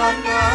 Aku.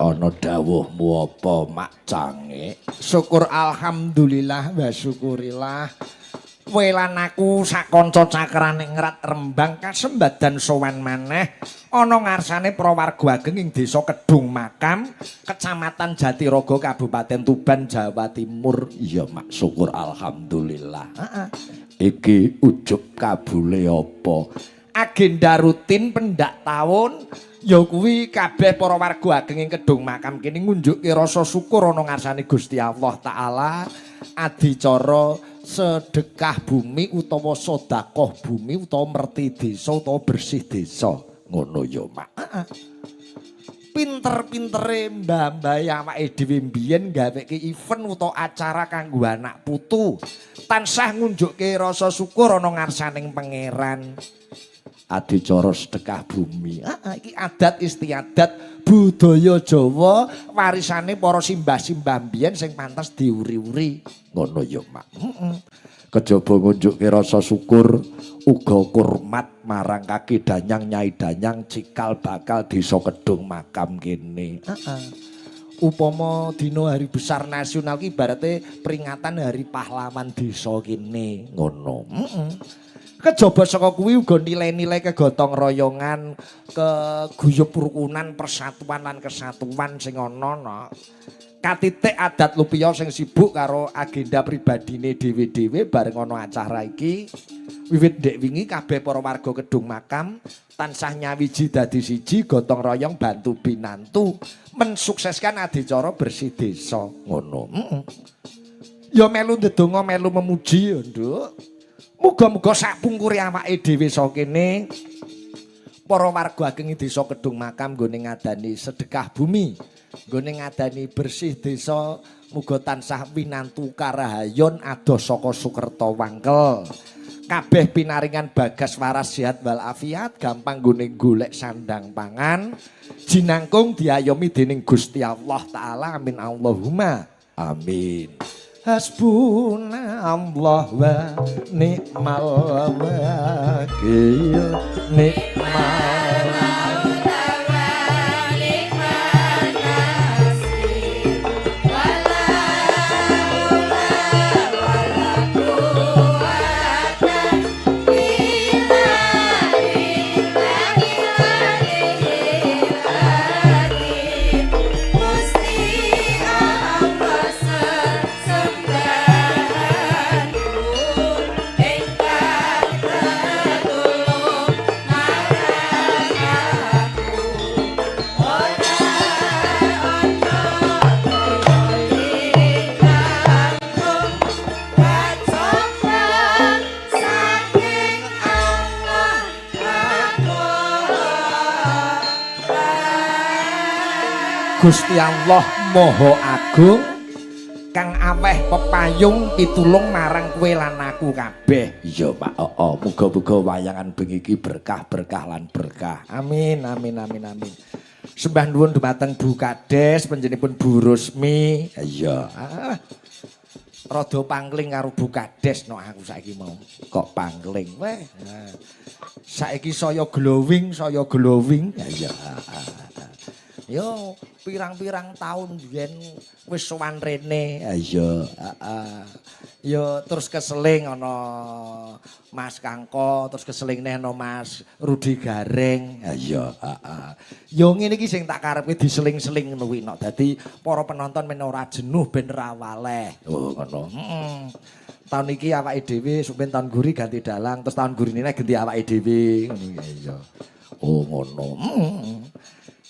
Ana dawuhmu apa, Mak Cangik? Syukur alhamdulillah wa syukurillah. Kowe lan aku sak kanca cakrane ngrat Rembang kasembadan sowan maneh ana ngarsane para warga ageng ing Desa Kedung Makam, Kecamatan Jatirogo, Kabupaten Tuban, Jawa Timur. Iya, Mak, syukur alhamdulillah. Heeh. Iki ujub kabule apa? Agenda rutin pendak taun ya kuwi kabeh para warga ageng ing Kedung Makam kene ngunjukke rasa syukur ana ngarsane Gusti Allah Taala adicara sedekah bumi utawa sedekah bumi utawa merti desa utawa bersih desa. Ngono ya, Mak. Heeh. Pinter-pintere mbah-mbah awake dhewe mbiyen gaweke event utawa acara kanggo anak putu tansah ngunjukke rasa syukur ana ngarsaning pangeran. Adicara sedekah bumi. Heeh, iki adat istiadat budaya Jawa warisane para simbah-simbah mbiyen sing pantes diuri-uri. Ngono ya, Mak. Heeh. Kejaba ngunjukke rasa syukur uga kurmat marang kaki danyang nyai danyang cikal bakal Desa Kedung Makam kene. Heeh. Upama dina hari besar nasional ki ibarate peringatan hari pahlawan desa kene. Ngono. Heeh. Kejaba saka kuwi uga nilai-nilai kegotong royongan, keguyub rukunan, persatuan lan kesatuan sing ana no. Katitik adat lupiya sing sibuk karo agenda pribadine dhewe-dhewe bareng ana acara iki. Wiwit ndek wingi kabeh para warga Kedung Makam tansah nyawiji dadi siji, gotong royong bantu binantu mensukseskan adicara bersih desa. Ngono. Heeh. Ya melu ndedonga, melu memuji ya, Nduk. Muga-muga sak pungkure awake dhewe saka kene para warga ageng Desa Kedung Makam nggone ngadani sedekah bumi, nggone ngadani bersih desa, muga tansah winantu karahayon adoh saka Sukerta Wangkel. Kabeh pinaringan bagas waras sehat wal afiat, gampang nggone golek sandang pangan, jinangkung diayomi dening Gusti Allah Taala. Amin Allahumma amin. Hasbunallah wa ni'mal wakil, ni'mal Gusti Allah Maha Agung kang aweh pepayung pitulung marang kowe lan aku kabeh. Iya, Pak. Heeh, muga-muga wayangan bengi iki berkah-berkah lan berkah. Amin amin amin amin. Sembah nuwun dumateng Bu Kades, panjenenganipun Bu Rusmi. Iya. Ah, rada pangling karo Bu Kades no aku saiki mau. Kok pangling? Weh. Nah. Saiki saya glowing, saya glowing. Iya. Yo pirang-pirang tahun biyen wis sowan rene. Iya, heeh. Yo terus keseling ana Mas Kangko, terus keseling neh ana Mas Rudi Gareng. Iya, heeh. Yo ngene iki sing tak karepke diseling-seling ngono kuwi nok. Dadi para penonton men ora jenuh ben ra waleh. Oh, ngono. Heeh. Tahun iki awake dhewe sok ben tahun guri ganti dalang, terus tahun gurine ganti awake dhewe ngono iya. Oh, ngono. Heeh.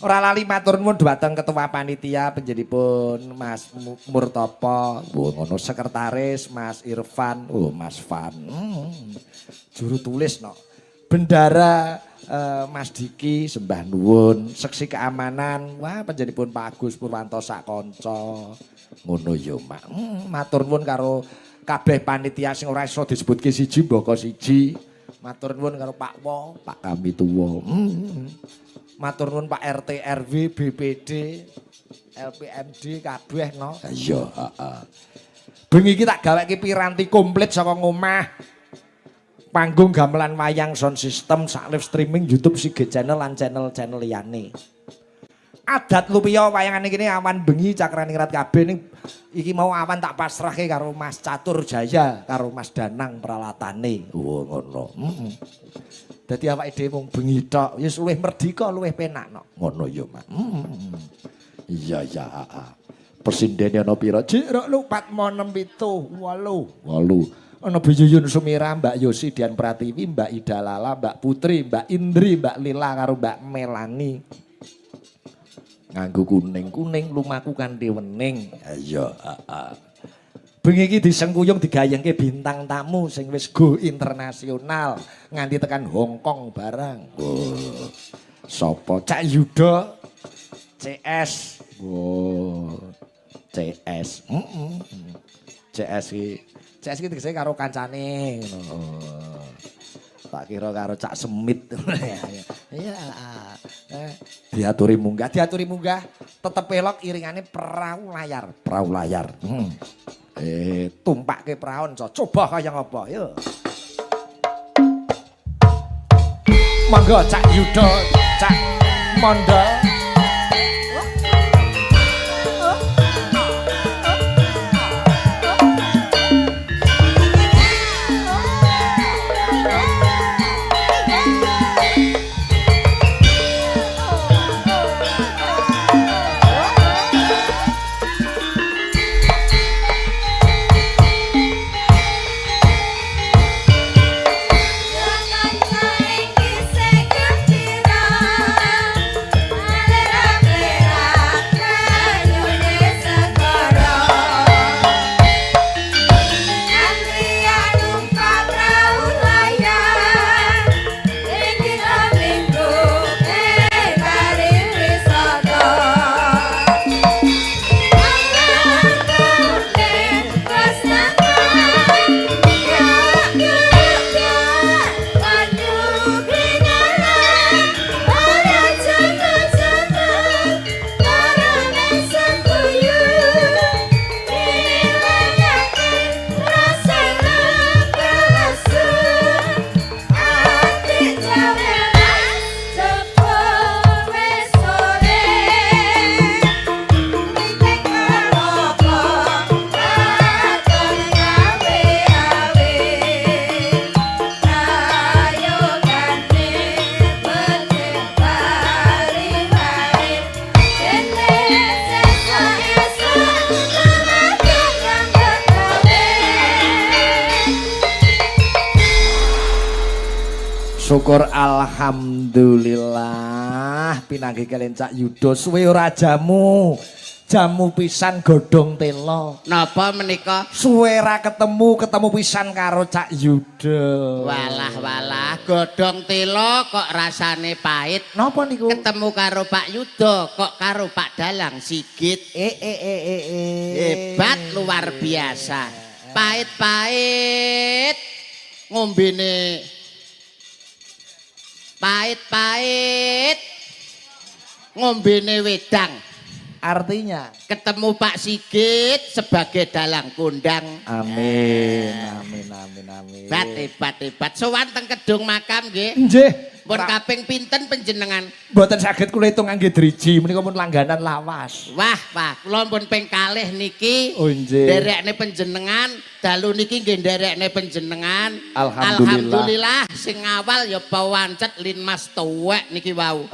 Ora lali matur nuwun dhumateng ketua panitia panjenenganipun Mas Murtopo, oh ngono, sekretaris Mas Irfan, oh Mas Van. Juru tulis no. Bendara Mas Diki sembah nuwun, seksi keamanan wah panjenenganipun Pak Agus Purwanto sak kanca. Ngono ya, Mak. Matur nuwun karo kabeh panitia sing ora iso disebutke siji mbaka siji. Matur nuwun karo Pak Wo, Pak kami tuwa. Matur nuwun Pak RT, RW, BPD, LPMD kabeh no. Iya, heeh. Bengi iki tak gaweke piranti komplit saka ngomah. Panggung gamelan wayang sound system sak live streaming YouTube Sige Channel lan channel-channel liyane. Adat lupiya wayangane kene awan bengi cakraningrat kabeh ning iki mau awan tak pasrahke karo Mas Catur Jaya karo Mas Danang pralatane. Oh ngono. Heeh. Dadi awake dhewe mung bengi tok, wis luwih merdika, luwih penak no. Ngono ya, Mas. Iya ya. Presindene ana pira? Jik rok lu 4 6 7 8. 8. Ana Bu Yuyun Sumira, Mbak Yosi Dian Pratiwi, Mbak Ida Lala, Mbak Putri, Mbak Indri, Mbak Lila karo Mbak Melani. Nganggo kuning-kuning lumaku kanthi wening. Iya, heeh. Bengi iki disengkuyung digayengke bintang tamu sing wis go internasional nganti tekan Hong Kong barang. Oh. Sapa? Cak Yuda CS. Oh. CS. Heeh. CS iki. CS iki tegese karo kancane ngono. Tak kira karo Cak Semit. Iya. Diaturi munggah, tetep elok iringane perahu layar, perahu layar. Tumpakke praon, coba kaya ngapa, yo. Monggo Cak Yuda, Cak Mondol. Syukur alhamdulillah pinanggih kalian Cak Yuda suwe ora jamu. Jamu pisan godhong telo. Napa menika? Suwe ra ketemu, ketemu pisan karo Cak Yuda. Walah walah, godhong telo kok rasane pahit. Napa niku? Ketemu karo Pak Yuda kok karo Pak Dalang Sigit. Hebat luar biasa. Pahit-pahit ngombene. Pahit-pahit ngombene wedang. Artinya ketemu Pak Sigit sebagai dalang kondang. Amin, amin, amin, amin. Hebat, hebat, hebat. Sowan teng Kedung Makam nggih. Nggih. Pun kaping pinten panjenengan? Mboten saged kula hitung ngangge driji, menika pun langganan lawas. Wah, wah, kula pun ping kalih niki. Oh nggih. Nderekne panjenengan, dalu niki nggih nderekne panjenengan. Alhamdulillah. Alhamdulillah sing awal ya pawancet Linmas tuwek niki wau.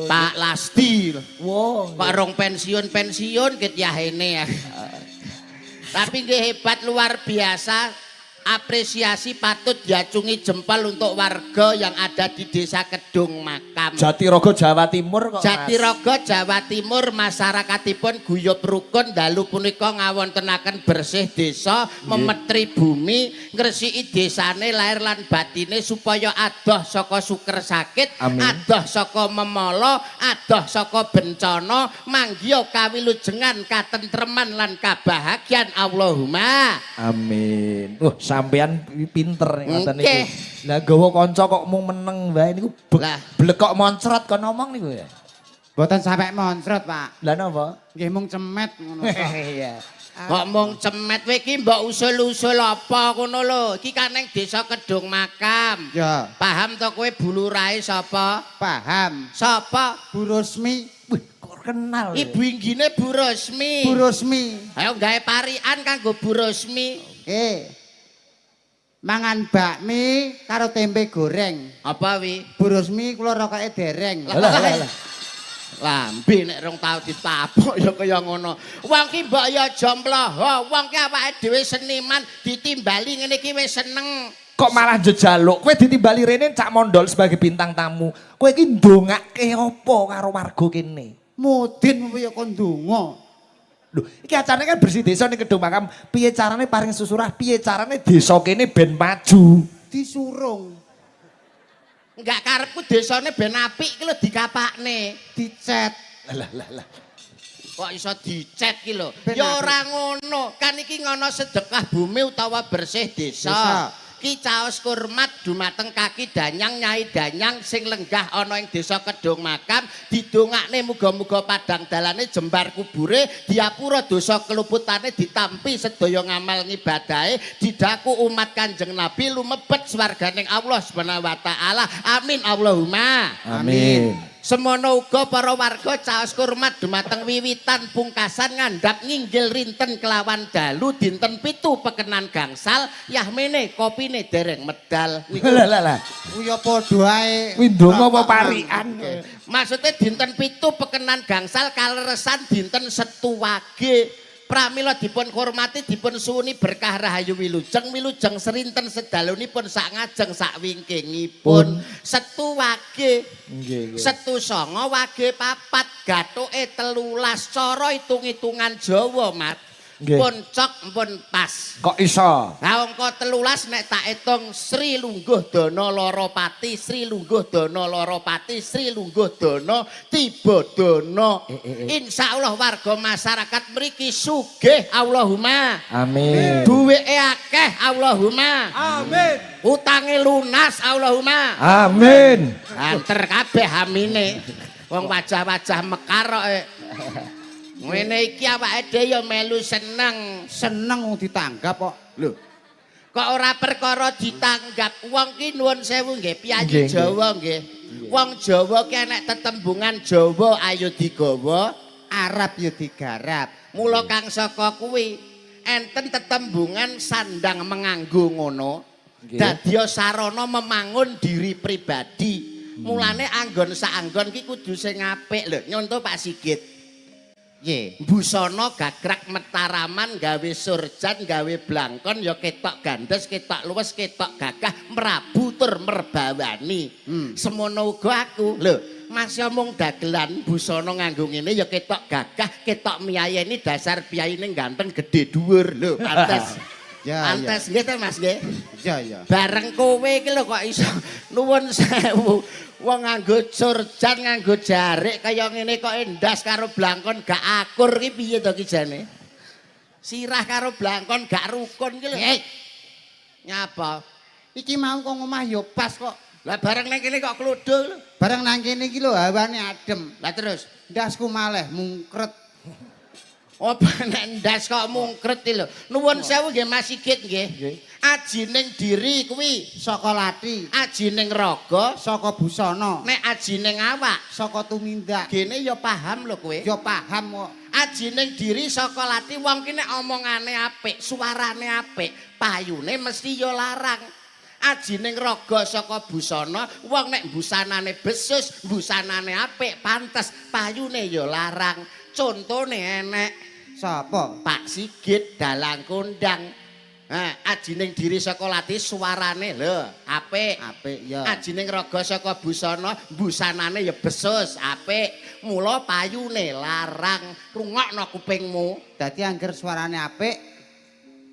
Pak Lasti. Wow. Pak rong pensiun-pensiun ket yahene ya. Tapi nggih hebat luar biasa. Apresiasi patut diacungi jempol untuk warga yang ada di Desa Kedung Makam. Jatirogo Jawa Timur kok. Jatirogo Jawa Timur masyarakatipun guyub rukun dalu punika ngawontenaken bersih desa, memetri bumi, ngresiki desane lahir lan batine supaya adoh saka suker sakit, amin. Adoh saka memala, adoh saka bencana, manggiya kawilujengan katentreman lan kabahagian. Allahumma amin. Sampean pinter ngoten niku. Lah gawa kanca kok mung meneng wae niku blekok moncrot kon ngomong niku ya. Mboten sampe moncrot, Pak. Lah napa? Nggih mung cemet ngono tok. Iya. Kok mung cemet kowe iki mbok usul-usul apa ngono lho. Iki kan ning Desa Kedung Makam. Ya. Paham to kowe Bu Lurahe sapa? Paham. Sapa? Bu Rusmi. Wih, kok kenal. Ibu inggine Bu Rusmi. Bu Rusmi. Ayo gawe parikan kanggo Bu Rusmi. Oke. Mangan bakmi karo tempe goreng. Apa wi? Bu Rusmi kula rokoke dereng. Lah lah lah. Lambe nek rong tau ditabok ya kaya ngono. Wong ki mbok ya aja mloho, wong ki awake dhewe seniman ditimbali ngene iki wis seneng. Kok malah njejaluk? Kowe ditimbali rene Cak Mondol sebagai bintang tamu. Kowe iki ndongake apa karo warga kene? Mudin piye kon ndonga? Lho, iki acarane kan bersih desa ning Kedung Makam. Piye carane paring susurah? Piye carane desa kene ben maju? Disurung. Enggak karepku desane ben apik iki lho dikapakne. Dicet. Lah lah lah. Kok iso dicet ki lho? Ben Ya apik. ora ngono. Kan iki ngono sedekah bumi utawa bersih desa. Desa. Ki caos kurmat dumateng kaki danyang nyai danyang sing lenggah ana ing Desa Kedung Makam didongakne muga-muga padang dalane jembar kubure diapura dosa keluputane ditampi sedaya ngamal ngibadahe didaku umat Kanjeng Nabi lumebet swarganing Allah Subhanahu wa taala. Amin Allahumma. Amin. Semono uga para warga caos kurmat dumateng wiwitan pungkasan ngandhap nginggil rinten kelawan dalu dinten 7 pekenan gangsal yahmene kopine dereng medal. Niku Lah lah lah. Ku ya padha ae. Kuwi ndonga apa parikan? Maksudnya dinten 7 pekenan gangsal kaleresan dinten Setu Wage. Pramila dipun hormati dipun suwuni berkah rahayu wilujeng wilujeng serinten sedalunipun sak ngajeng sak wingkingipun. Setu Wage. Nggih, nggih. Setu 9 wage 4 gathuke 13 cara hitung-hitungan Jawa, Mat. Nggih. Pun cok pun pas. Kok iso? Lah angka 13 nek tak hitung Sri Lungguh Dana Larapati, Sri Lungguh Dana Larapati, Sri Lungguh Dana tiba dana. Insyaallah warga masyarakat mriki sugih Allahumma. Amin. Duweke akeh Allahumma. Amin. Utange lunas Allahumma. Amin. Anter kabeh amine. Wong wajah-wajah mekar kok. Ngene iki awake dhewe ya melu seneng. Seneng wong ditanggap kok. Lho. Kok ora perkara ditanggap wong ki nuwun sewu nggih piyayi Jawa nggih. Wong Jawa ki enek tetembungan Jawa ayo digawa, Arab ya digarap. Mula kang saka kuwi enten tetembungan sandang menganggo ngono. Dadi sarana memangun diri pribadi. Mulane anggon saanggon ki kudu sing apik lho. Nyonto Pak Sigit. Nggih. Busana gagrak metaraman gawe surjan gawe blangkon ya ketok gandes ketok luwes ketok gagah merabu tur merbawani. Semono uga aku lho masih mung dagelan busana nganggo ngene ya ketok gagah ketok miyayeni dasar piyayine ganteng gedhe dhuwur lho pantes. Ya, pantes nggih ta Mas nggih. Ya ya. Bareng kowe iki lho kok iso nuwun sewu. Wong nganggo surjan nganggo jarik kaya ngene kok endas karo blangkon gak akur ki piye to ki jane? Sirah karo blangkon gak rukun ki lho. Nyapa? Iki mau kok ngomah ya pas kok. Lah bareng nang kene kok kludul lho. Bareng nang kene iki lho hawane adem. Lah terus ndasku maleh mungkret. Oh, nek ndas kok mungkret iki lho. Nuwun sewu nggih Mas Sigit nggih. Ajining diri kuwi saka lathi, ajining raga saka busana, nek ajining awak saka tumindak. Gene ya paham lho kowe. Ya paham kok. Ajining diri saka lathi wong ki nek omongane apik, suarane apik, payune mesti ya larang. Ajining raga saka busana, wong nek busanane besus, busanane apik, pantes, payune ya larang. Contone enek sapa? Pak Sigit dalang kondang. Nah, ajining diri saka lathi suarane lho apik. Apik ya. Ajining raga saka busana, busanane ya besus, apik. Mula payune larang. Rungokno kupingmu. Dadi angger suarane apik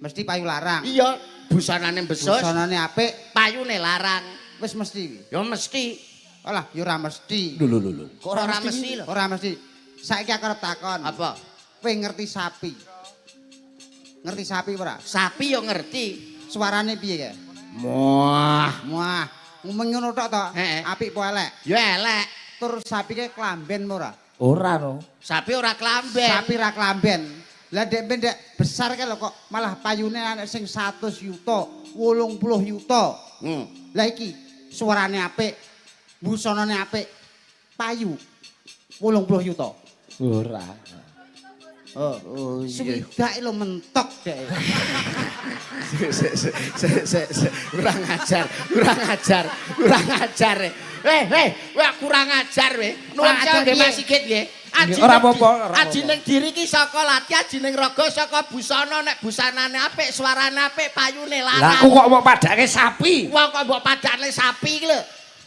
mesti payu larang. Iya, busanane besus. Busanane apik, payune larang. Wis mesti. Ya mesti. Alah, ya ora mesti. Lho lho lho. Kok ora mesti lho? Ora mesti. Saiki aku arep takon. Apa? Kowe ngerti sapi? Ngerti sapi ora? Sapi yo ngerti. Suarane piye kae? Muah. Muah. Ngomong ngono tok to? Apik apa elek? Ya elek. Tur sapi kae klamben ora? Ora no. Sapi ora klamben. Sapi ora klamben. Lah dek ben dek besar kae lho kok malah payune anek sing 100 yuta, 80 yuta. Lah iki suarane apik, busanane apik, payu 80 yuta. Ora. Oh, iya. Swidak lho mentok dek. Sik kurang ajar, kurang ajar, kurang ajar. Weh, weh kurang ajar weh. Nuwun sewu nggih Mas Sigit nggih. Ora apa-apa, ajining diri ki saka lati, ajining raga saka busana. Nek busanane apik, suarane apik, payune larang. Lah aku kok mbok padake sapi. Wong kok mbok padakne sapi iki lho.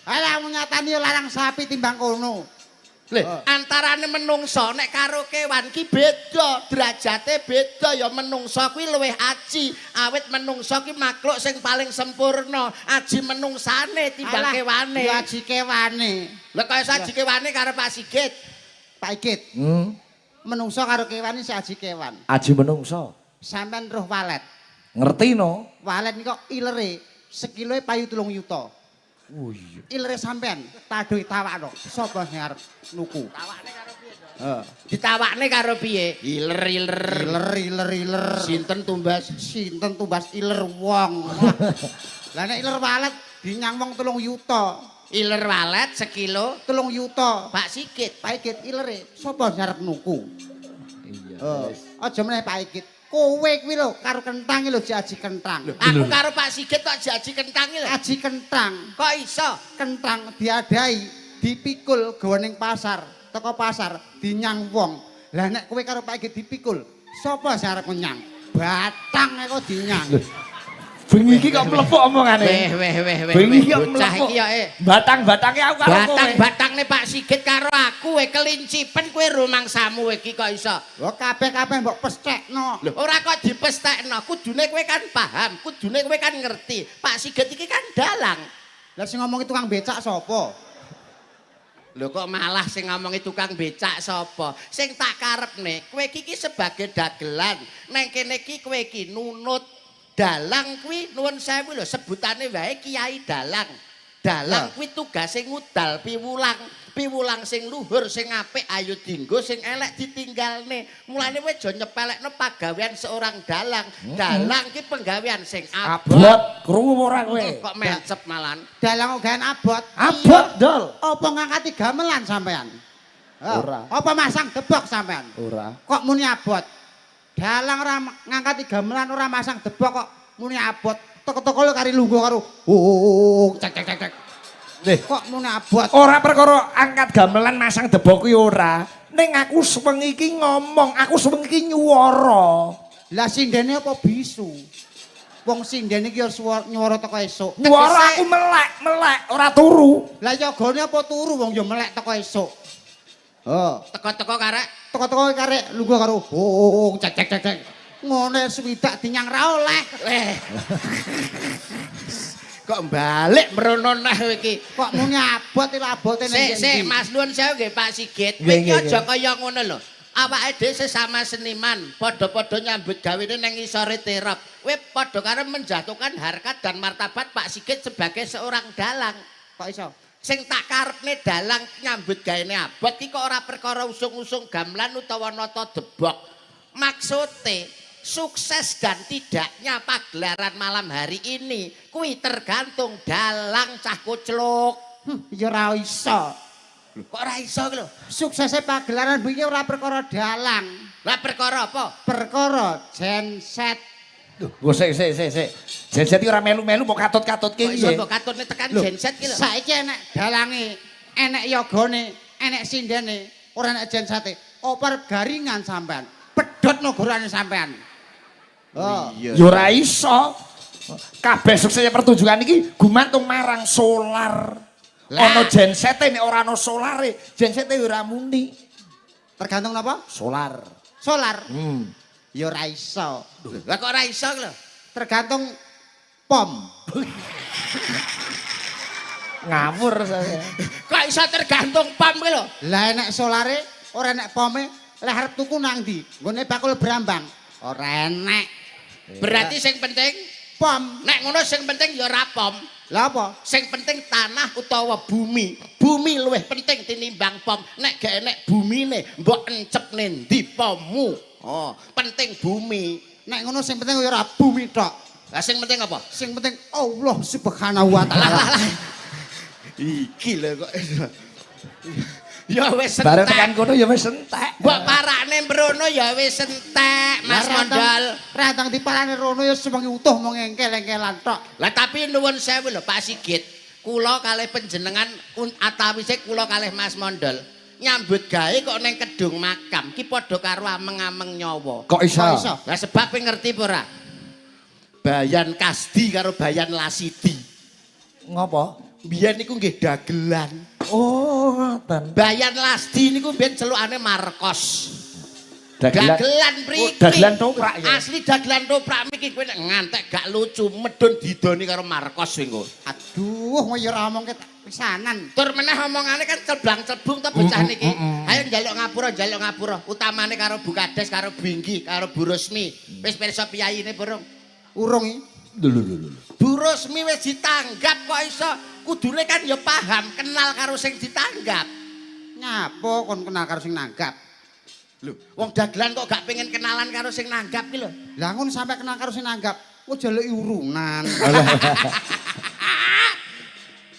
Alah nyatane larang sapi timbang kono. Lho, antarane menungsa nek karo kewan ki beda, derajate beda ya. Menungsa kuwi luwih aji, awit menungsa ki makhluk sing paling sempurna. Aji menungsane timbang kewane. Ya aji kewane. Lha kaya aji kewane karo Pak Sigit. Pak Sigit. Menungsa karo kewan iki aji kewan. Aji menungsa. Sampeyan roh walet. Ngerti no? Walet niku ilere sekiloe payu 3 yuta. Oh iya. Ilere sampean tadohi tawakno. Sapa sing arep nuku? Tawakne karo piye to? Heeh. Ditawakne karo piye? Iler iler. Iler iler iler. Sinten tumbas? Sinten tumbas iler wong. Lah nek iler walet dinyang wong 3 yuta. Iler walet sekilo 3 yuta. Pak Sigit. Pak Sigit ilere sapa sing arep nuku? Iya. Aja meneh Pak Sigit. Kowe kuwi lho karo kentang lho aji kentang. Aku karo Pak Sigit kok aji kentang iki lho. Aji kentang. Kok iso? Kentang diadahi, dipikul gawa ning pasar, teko pasar dinyang wong. Lah nek kowe karo Pak Sigit dipikul, sapa sing arep nyang? Batang kok dinyang. Bengi iki kok mlepuk omongane. Weh weh weh weh. Bengi iki kok bocah mlepuk. iki ya. Batang-batange aku karo kowe. Batang-batangne Pak Sigit karo aku we kelincipen kowe rumangsamu iki kok iso. Lho kabeh-kabeh mbok pestekno. Lho ora kok dipestekno, kudune kowe kan paham, kudune kowe kan ngerti. Pak Sigit iki kan dalang. Lah sing ngomongi tukang becak sapa? Lho kok malah sing ngomongi tukang becak sapa? Sing tak karepne, kowe iki sebagai dagelan. Neng kene iki kowe iki nunut dalang kuwi nuwun sewu lho sebutane wae kiai dalang. Dalang kuwi tugase ngudal piwulang. Piwulang sing luhur, sing apik ayo dinggo, sing elek ditinggalne. Mulane kowe aja nyepelekno pagawean seorang dalang. Dalang ki penggawean sing abot. Abot, krungu ora kowe? Kok mencep malan. Dalang kok gawean abot. Abot, Dol. Apa ngangkati gamelan sampean? Ora. Apa masang debok sampean? Ora. Kok muni abot? Dalang ora ngangkati gamelan, ora masang debok kok muni abot. Teko-teko lho kari lungguh karo cek cek cek cek. Kok muni abot? Ora perkara angkat gamelan masang debok kuwi ora. Ning aku sewengi iki ngomong, aku sewengi iki nyuwara. Lah sindene apa bisu? Wong sindene iki ya nyuwara teko esuk. Nyuwara aku melek, melek ora turu. Lah yogane apa turu wong ya melek teko esuk. Oh, teko-teko karek, teko-teko karek lungguh karo cek cek cek cek. Ngene swidak dinyang ra oleh. Kok balik merono nah kowe iki. Kok muni abot iki abote ning Sik sik Mas nuwun sewu nggih Pak Sigit. Kowe iki aja kaya ngono lho. Awake dhewe sesama seniman, padha-padha nyambut gawene nang ngisore terop. Kowe padha karo menjatuhkan harkat dan martabat Pak Sigit sebagai seorang dalang. Kok iso? Sing tak karepne dalang nyambut gaene abot iki kok ora perkara usung-usung gamelan utawa nata debok. Maksude sukses dan tidaknya pagelaran malam hari ini kuwi tergantung dalang cah kucluk. Ya ora iso. Kok ora iso ki lho? Suksese pagelaran iki ora perkara dalang. Lah perkara apa? Perkara genset. Lho, sik sik sik sik. Genset iki ora melu-melu mbok katut-katutke iki. Kok iso mbok katutne tekan genset ki lho. Saiki enek dalange, enek yogane, enek sindene, ora enek gensete. Apa arep garingan sampean? Pedhot nogorane sampean. Oh. Ya ora iso. Kabeh suksese pertunjukan iki gumantung marang solar. Ana gensete nek ora ana solare, gensete ora muni. Tergantung napa? Solar. Solar. Ya ora iso. Lah kok ora iso lho? Tergantung pom. Ngawur saya. Kok iso tergantung pom ki lho? Lah enek solare, ora enek pome, lah arep tuku nang ndi? Nggone bakul brambang. Ora enek. Berarti sing penting pom. Nek ngono sing penting ya ora pom. Lah apa? Sing penting tanah utawa bumi. Bumi luwih penting tinimbang pom. Nek gak enek bumine, mbok encepne ndi pommu? Oh, penting bumi. Nek ngono sing penting ora bumi tok. Lah sing penting apa? Sing penting Allah Subhanahu wa taala. Iki lho kok. Ya wis entek. Bareng tekan kono ya wis entek. Mbok parane mrono ya wis entek, Mas Mondol. Rantang diparane rono ya sewengi utuh mung engkel-engkelan tok. Lah tapi nuwun sewu lho Pak Sigit. Kula kalih panjenengan atawise kula kalih Mas Mondol nyambut gawe kok ning Kedung Makam ki padha karo ameng-ameng nyawa. Kok iso? Lah sebab ngerti apa ora? Bayan Kasdi karo Bayan Lasidi. Ngopo? Biyen niku nggih dagelan. Oh, ngoten. Bayan Lasdi niku biyen celukane Markos. Dagelan mriki. Oh, dagelan toprak ya. Asli dagelan toprak mriki kowe nek ngantek gak lucu medun didoni karo Markos kowe engko. Aduh, kowe ya ora omongke pisanan. Tur meneh omongane kan celblang-celbung to bocah niki. Ayo njaluk ngapura, njaluk ngapura. Utamane karo Bu Kades, karo Bu Inggi, karo Bu Rusmi. Wis pirsa piyayine burung? Urung iki. Lho lho lho. Bu Rusmi wis ditanggap kok iso kudune kan ya paham kenal karo sing ditanggap. Nyapa kon kenal karo sing nanggap? Lho, wong dagelan kok gak pengen kenalan karo sing nanggap ki lho. Lah ngono sampe kenal karo sing nanggap, kok njaluki urunan.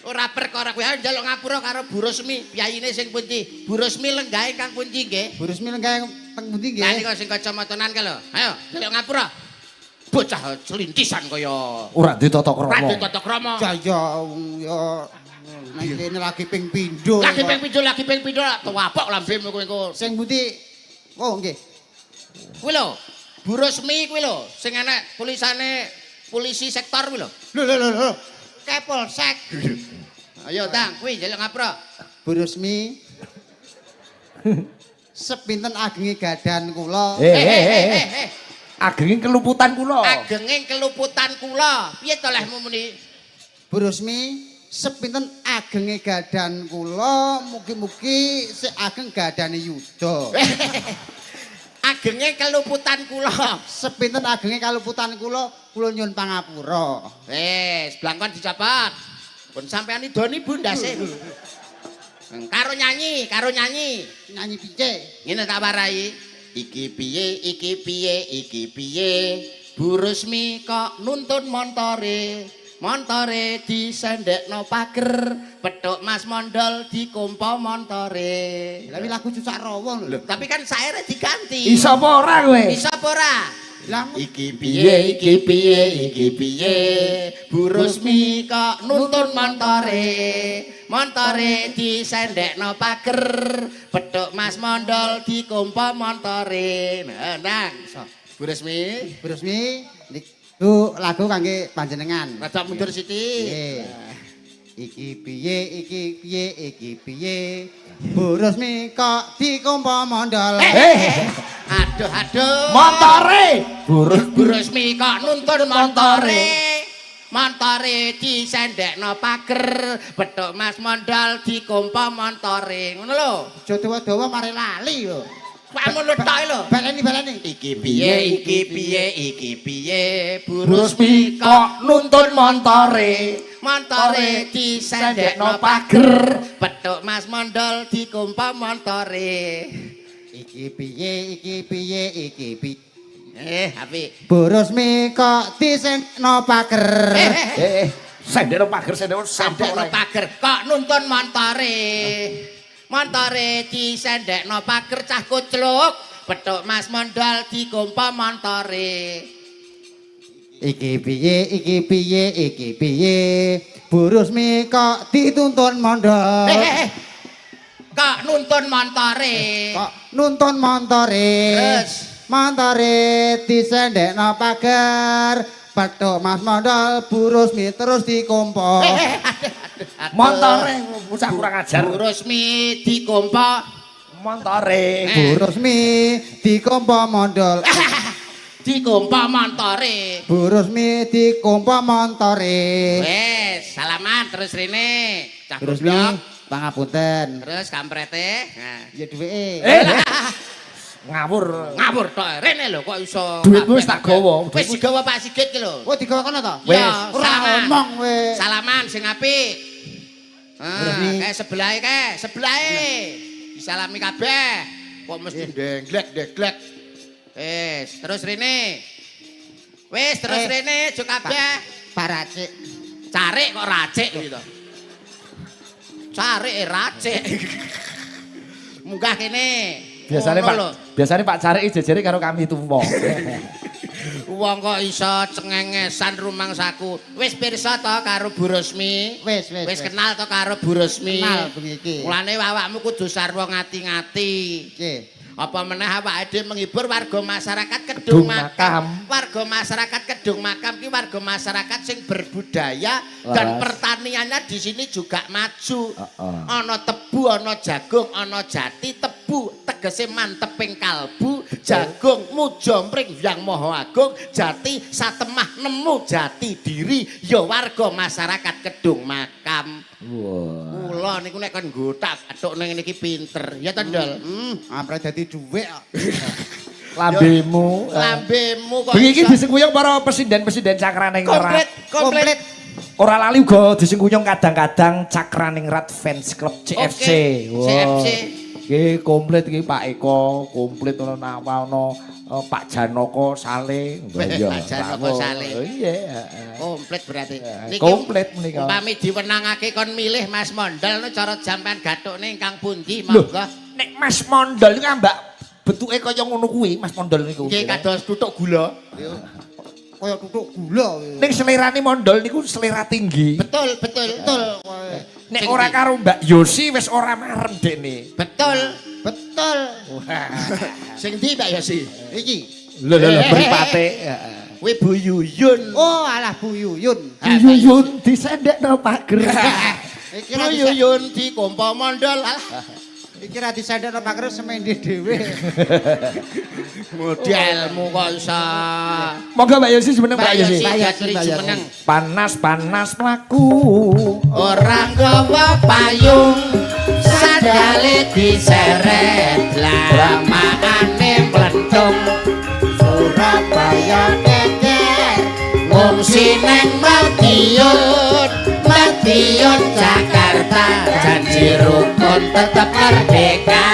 Ora perkara kuwi njaluk ngapura karo Bu Rusmi, piyayine sing pundi? Bu Rusmi lenggahe kang pundi nggih? Bu Rusmi lenggahe teng pundi nggih? Lah niku sing kacamatanan kae lho. Ayo, njaluk ngapura. Bocah celintisan kaya ora ditata krama. Ora ditata krama. Ya ya ya nang kene lagi ping pindho. Lagi ping pindho, lagi ping pindho tuwapok lambemu kowe engko. Sing pundi? Oh nggih. Kuwi lho, Bu Rusmi kuwi lho, sing enek tulisane polisi sektor kuwi lho. Lho lho lho. Kepolsek. Ayo tang, kuwi njaluk ngapura. Bu Rusmi. Sepinten agenge gadan kula. Agenge keluputan kula. Agenge keluputan kula. Piye to lehmu muni? Bu Rusmi, sepinten agenge gadan kula, mugi-mugi sik ageng gadane yuda. Agenge keluputan kula. Sepinten agenge keluputan kula, kula nyuwun pangapura. Wis, blangkon dicopot. Pun sampean idoni Bu ndase. Karo nyanyi, karo nyanyi. Nyanyi piye? Ngene tak warai. Iki piye, iki piye, iki piye. Bu Rusmi kok nuntun montore. Montore disendekno pager, petuk Mas Mondol dikompo montore. Lah lagu Cucak Rawa lho. Tapi kan saere diganti. Iso apa ora kowe? Iso apa ora? Lah iki piye, iki piye, iki piye. Bu Rusmi kok nuntun montore. Montore disendekno pager, petuk Mas Mondol dikompo montore. Nah, nang. Bu Rusmi, Bu Rusmi niku lagu kangge panjenengan. Rada mundur sithik. Nggih. Iki piye, iki piye, iki piye. Bu Rusmi kok dikompo mondol. Aduh, aduh. Montore. Bu Rusmi kok nuntun montore. Montore disendekno pager, petuk Mas Mondol dikompo montore. Ngono lho. Aja dawa-dawa mare lali lho. Ngono tok lho. Baleni-baleni. Iki piye, iki piye, iki piye. Bu Rusmi kok nuntun montore. Montore disendekno pager, petuk Mas Mondol dikompo montore. Iki piye, iki piye, iki piye. Apik. Bu Rusmi kok disendekno pager. Sendekno pager, sendekno sendekno pager. Kok nuntun montore. Montore disendekno pager cah kucluk, petuk Mas Mondol dikompo montore. Iki piye, iki piye, iki piye. Bu Rusmi kok dituntun mondol. Kok nuntun montore. Kok nuntun montore. Terus montore disendekno pager, petuk Mas Mondol, Bu Rusmi terus dikompo. Montore bocah kurang ajar. Bu Rusmi dikompo montore. Bu Rusmi dikompo mondol. Dikompo montore. Bu Rusmi dikompo montore. Wes, salaman terus rene. Cah Bu Rusmi, pangapunten. Terus kamprete. Nah, ya duweke. Ngawur. Ngawur tok. Rene lho kok iso. Duitmu wis tak gawa. Wis digawa Pak Sigit ki lho. Oh, digawa kono to? Wis, ora omong kowe. Salaman sing apik. Ah, kae sebelahe kae, sebelahe. Disalami kabeh. Kok mesti ndenglek-ndenglek. Wis, terus rene. Wis, terus rene aja kabeh. Pak Racik. Carik kok racik kuwi to. Carik racik. Munggah kene. Biasane Pak, biasane Pak Carik jejere karo kami tuwa. Wong kok iso cengengesan rumangsaku. Wis pirsa to karo Bu Rusmi? Wis, wis. Wis kenal to karo Bu Rusmi? Kenal bengi iki. Mulane awakmu kudu sarwa ngati-ngati. Nggih. Apa meneh awake dhewe menghibur warga masyarakat Kedung Makam. Warga masyarakat Kedung Makam ki warga masyarakat sing berbudaya dan pertaniannya di sini juga maju. Ana tebu, ana jagung, ana jati. Tebu tegese manteping kalbu, jagung muja mring Hyang Maha Agung, jati satemah nemu jati diri ya warga masyarakat Kedung Makam. Wah. Kula niku nek kon nggothak athuk ning ngene iki pinter. Ya to, Ndol? Ampre dadi dhuwit kok. Lambemu. Lambemu kok. Bengi iki disengkuyung para pesinden-pesinden Cakraning Rat. Komplit, komplit. Ora lali uga disengkuyung kadang-kadang Cakraning Rat Fans Club CFC. Oke, CFC. Iki komplit iki Pak Eko, komplit ana Nawa ana Pak Janaka Sale. Pak Janaka Sale. Iya, komplit berarti. Niki komplit menika. Umpami diwenangake kon milih Mas Mondol cara sampean gathukne ingkang pundi monggo. Nek Mas Mondol niku ambak bentuke kaya ngono kuwi Mas Mondol niku. Nggih kados tutuk gula. Kaya tutuk gula. Ning selerane Mondol niku selera tinggi. Betul, betul, betul. Nek ora karo Mbak Yosi wis ora marem dekne. Betul, betul. Sing ndi Mbak Yosi? Iki. Lho lho lho mripate. Kuwi Bu Yuyun. Oh, alah Bu Yuyun. Bu Yuyun disendekno pager. Iki Bu Yuyun dikompo Mondol. Iki ra disendekno pager semende dhewe. Modelmu kok iso. Monggo Mbak Yosi jumeneng Mbak Yosi. Mbak Yosi jumeneng. Panas-panas mlaku ora nggawa payung, sandale diseret lamaane mlentung. Surabaya keker ngungsi nang Madiun, Madiun Jakarta, janji rukun tetep merdeka.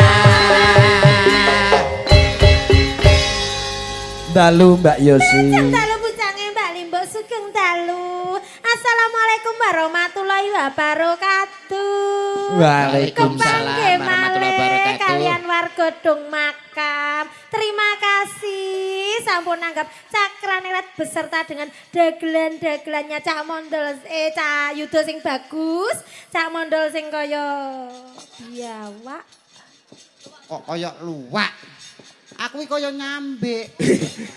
Dalu Mbak Yosi. Dalu bujange Mbak Limbuk sugeng dalu. Assalamualaikum warahmatullahi wabarakatuh. Waalaikumsalam warahmatullahi wabarakatuh. Kalian warga Kedung Makam, terima kasih sampun nanggap Cakraning Rat beserta dengan dagelan-dagelannya Cak Mondol, Cak Yudo sing bagus, Cak Mondol sing kaya biawak. Kok kaya luwak? Aku iki kaya nyambik.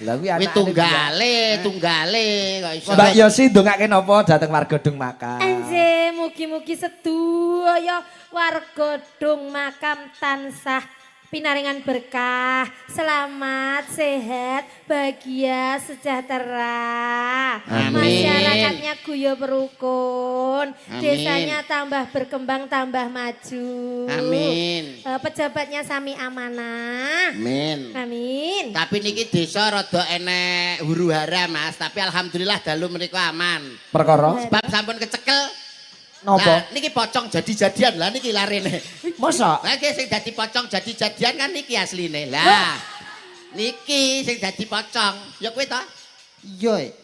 Lah kuwi anake tunggale, tunggale kok iso. Mbak Yosi ndongake napa dhateng warga Kedung Makam? Enjih, mugi-mugi sedaya warga Kedung Makam tansah pinaringan berkah, selamat, sehat, bahagia, sejahtera. Amin. Masyarakatnya guyub rukun, amin. Desanya tambah berkembang, tambah maju. Amin. Pejabatnya sami amanah. Amin. Amin. Tapi niki desa rada enek huru-hara Mas, tapi alhamdulillah dalu menika aman. Perkara? Sebab sampun kecekel. Napa? Niki pocong jadi-jadian lah niki larene. Masa? Lah iki sing dadi pocong jadi-jadian kan niki asline. Lah. Niki sing dadi pocong. Ya kowe to? Iya.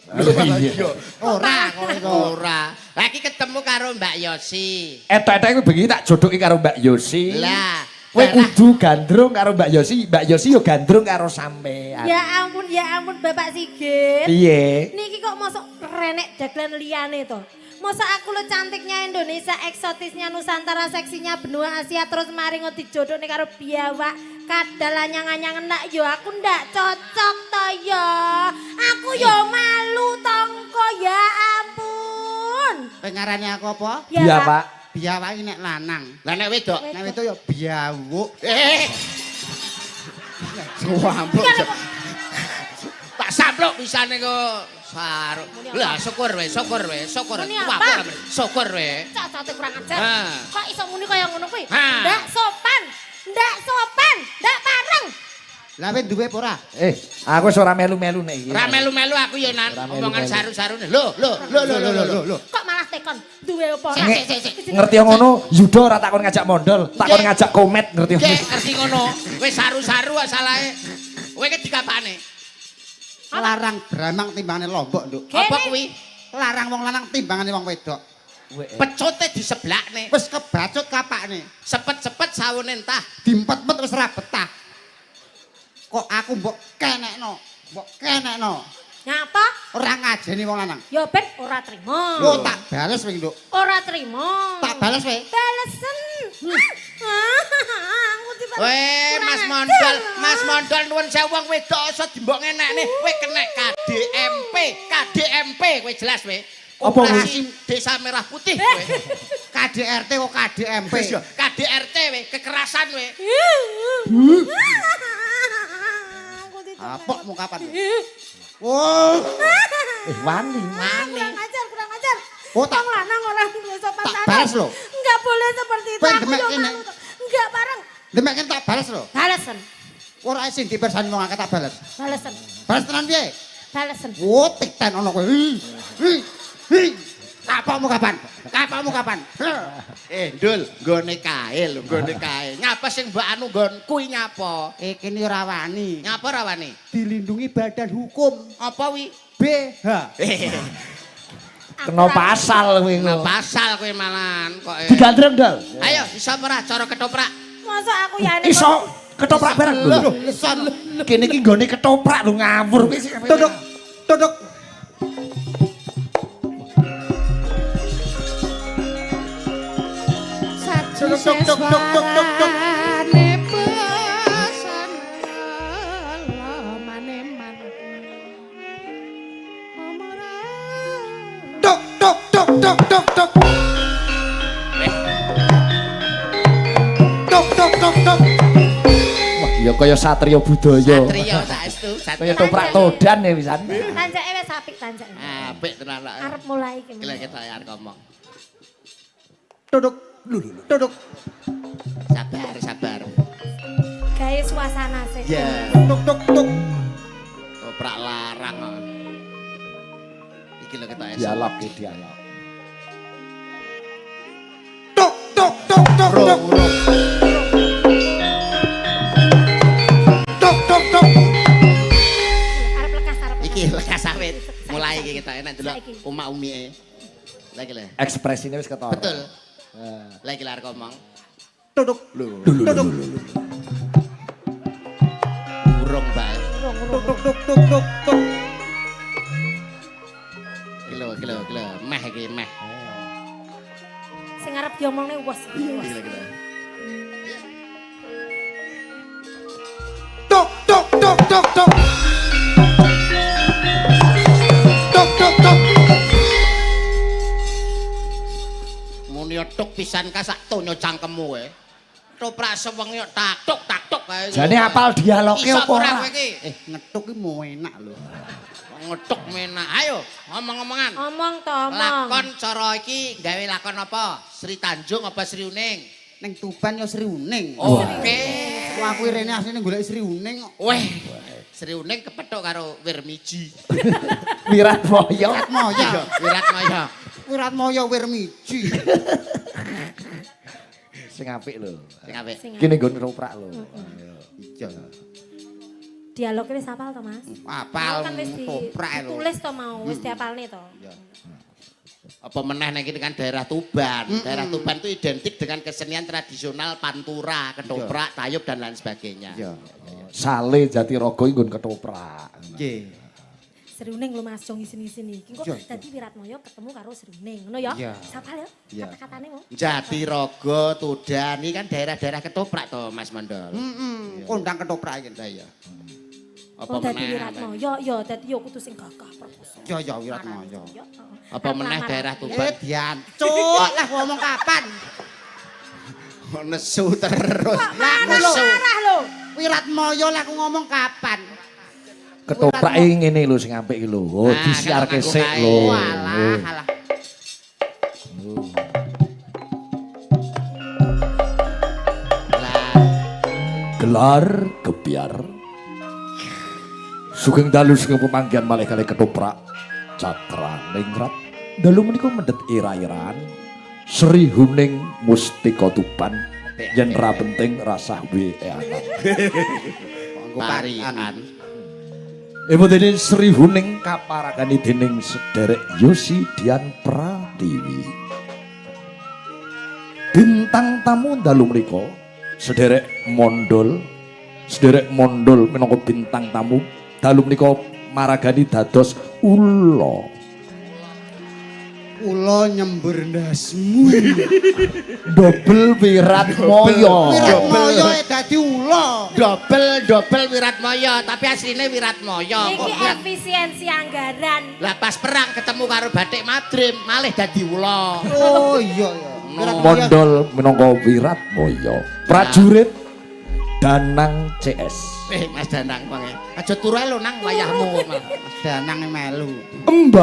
Iya. Ora kowe. Ora. Lah iki ketemu karo Mbak Yosi. Etek-etek kuwi bengi tak jodoki karo Mbak Yosi. Lah, kowe kudu gandrung karo Mbak Yosi, Mbak Yosi yo gandrung karo sampean. Ya ampun Bapak Sigit. Piye? Niki kok mosok renek dagelan liyane to? Masa aku lo cantiknya Indonesia, eksotisnya Nusantara, seksinya benua Asia, terus mari dijodohne karo biawak, kadal anyang-anyangan nak yo aku ndak cocok to yo. Aku yo malu tongko ya ampun. Pengarane aku apa? Biawak. Biawak iki nek lanang. Lah nek wedok? Nek wedok yo biawuk. Suwampluk. Tak sampluk pisane kok. Saruk. Lah syukur we, syukur we, syukur. Syukur we. Cacote kurang ajar. Kok iso muni kaya ngono kuwi? Ndak sopan. Ndak sopan, ndak pareng. Lah kowe duwe apa ora? Aku wis ora melu-melu nek iki. Ora melu-melu aku ya nan omongan saru-sarune. Lho, lho, lho, lho, lho. Kok malah tekon duwe apa ora? Ngerti ngono, Yuda ora takon ngajak mondol, takon ngajak komet ngerti. Nggih, ngerti ngono. Wis saru-saru salahe. Kowe iki dikapane? Larang bramang timbangane lombok, Nduk. Apa kuwi? Larang wong lanang timbangane wong wedok. Pecote diseblakne. Wis kebacut kapakne. Sepet-sepet sawune entah. Dimpet-empet wis ora betah. Kok aku mbok kenekno, mbok kenekno. Nyapa? Ora ngajeni wong lanang. Ya ben ora trimo. Lho tak bales kowe, Nduk. Ora trimo. Tak bales kowe. Balesen. Aku dibales. Weh, Mas Mondol, Mas Mondol nuwun sewu wong wedok iso dimbok ngenekne. Kowe kenek KDMP, KDMP kowe jelas kowe. Apa kuwi? Desa Merah Putih kowe. KDRT kok KDMP. KDRT kowe, kekerasan kowe. Apokmu kapan kowe? Oh. Wani. Wani. Kurang ajar, kurang ajar. Oh, tak wong lanang ora duwe sopan santun. Tak balas lho. Enggak boleh seperti itu. Aku yo malu. Enggak bareng. Demek tak balas lho. Balesen. Ora sing dipersani wong akeh tak balas. Balesen. Balas tenan piye? Balesen. Wo tikten ana kowe. Kapokmu kapan? Kapokmu kapan? Ndul, nggone kae lho, nggone kae. Nyapa sing mbok anu nggonku iki nyapa? Kene ora wani. Nyapa ora wani? Dilindungi badan hukum. Apa wi? BH. Kena pasal kowe. Kena pasal kowe malahan kok. Digandreng, Dal. Ayo, iso ora cara ketoprak? Masa aku ya iso ketoprak bareng lho. Iso. Kene iki nggone ketoprak lho ngawur kuwi sing. Duduk. Duduk. Tuk tuk tuk tuk tuk tuk. Tuk tuk tuk tuk tuk tuk. Tuk tuk tuk tuk. Wah, ya kaya satria budaya. Satria saestu, kaya toprak todan ya pisan. Tanjake wis apik tanjake. Apik tenan lak. Arep mulai iki. Iki ketok arep ngomong. Duduk. Duduk. Sabar, sabar. Gawe suasana sih. Ya. Tuk tuk tuk. Toprak larang kok. Iki lho ketok. Dialog iki dialog. Tuk tuk tuk tuk tuk. Tuk tuk tuk. Arep lekas arep. Iki lekas awit. Mulai iki ketok enak delok umak-umike. Lah iki lho. Ekspresine wis ketara. Betul. Lagi lar ngomong. Duduk. Duduk. Urung bae. Tuk tuk tuk tuk tuk tuk. Iki lho, iki lho, iki lho, meh iki meh. Sing arep diomongne wes. Iki lho, iki lho. Tuk tuk tuk tuk tuk. Tuk tuk tuk. Tuk pisan ka sak tonya cangkemmu kowe. Toprak sewengi tak tuk tak tuk kae. Jane apal dialoge apa ora? Ngetuk ki mo enak lho. Ngetuk menak. Ayo ngomong-ngomongan. Omong to omong. Lakon cara iki gawe lakon apa? Sri Tanjung apa Sri Uning? Ning Tuban ya Sri Uning. Oke. Wah aku rene asline golek Sri Uning kok. Weh. Sri Uning kepethuk karo Wirmiji. Wiratmoyo. Wiratmoyo. Wiratmoyo. Wiratmoyo Wirmiji. Sing apik lho. Sing apik. Kene nggon ketoprak lho. Iya. Dialog wis hafal to, Mas? Hafal. Kan wis ditulis to mau, wis dihafalne to. Iya. Apa meneh nek iki kan daerah Tuban. Daerah Tuban itu identik dengan kesenian tradisional pantura, ketoprak, tayub dan lain sebagainya. Iya. Sale Jatirogo nggon ketoprak. Nggih. Sri Uning lho Mas, jong isini-isini. Iki kok dadi Wiratmoyo ketemu karo Sri Uning, ngono ya? Sapal ya kata-katane mau. Jatirogo, Tudan iki kan daerah-daerah ketoprak to, Mas Mondol. Heeh, kondang ketoprak iki. Lah iya. Apa meneh dadi meneh? Wiratmoyo ya dadi ya kudu sing gagah perkasa. Ya ya Wiratmoyo. Apa meneh daerah Tuban? Diancuk lah ngomong kapan? Nesu terus. Lah nesu. Marah lho. Wiratmoyo lah aku ngomong kapan? Ketoprak ngene lho sing apik iki lho. Oh, disiarke sik lho. Walah, alah. Gelar gebyar. Sugeng dalu sugeng pemanggihan malih kalih ketoprak Cakraningrat. Dalu menika mendhet ira-iraan Sri Huning Mustika Tuban yen ra penting rasah weeanan. Nggo Parikan. Ibu dene Sri Huning kaparagani dening sederek Yosi Dian Pratiwi. Bintang tamu dalu mriku sederek Mondol minangka bintang tamu dalu menika maragani dados ula. Ula nyembur ndasmu. Dobel Wiratmoyo. Wiratmoyo dadi ula. Dobel Wiratmoyo, tapi asline Wiratmoyo. Iki efisiensi anggaran. Lah pas perang ketemu karo Batik Madrim, malih dadi ula. Oh iya ya. Mondol minangka Wiratmoyo. Prajurit Danang CS. Mas Danang pange. Aja turu ae lho nang wayahmu. Mas Danang melu. Emban.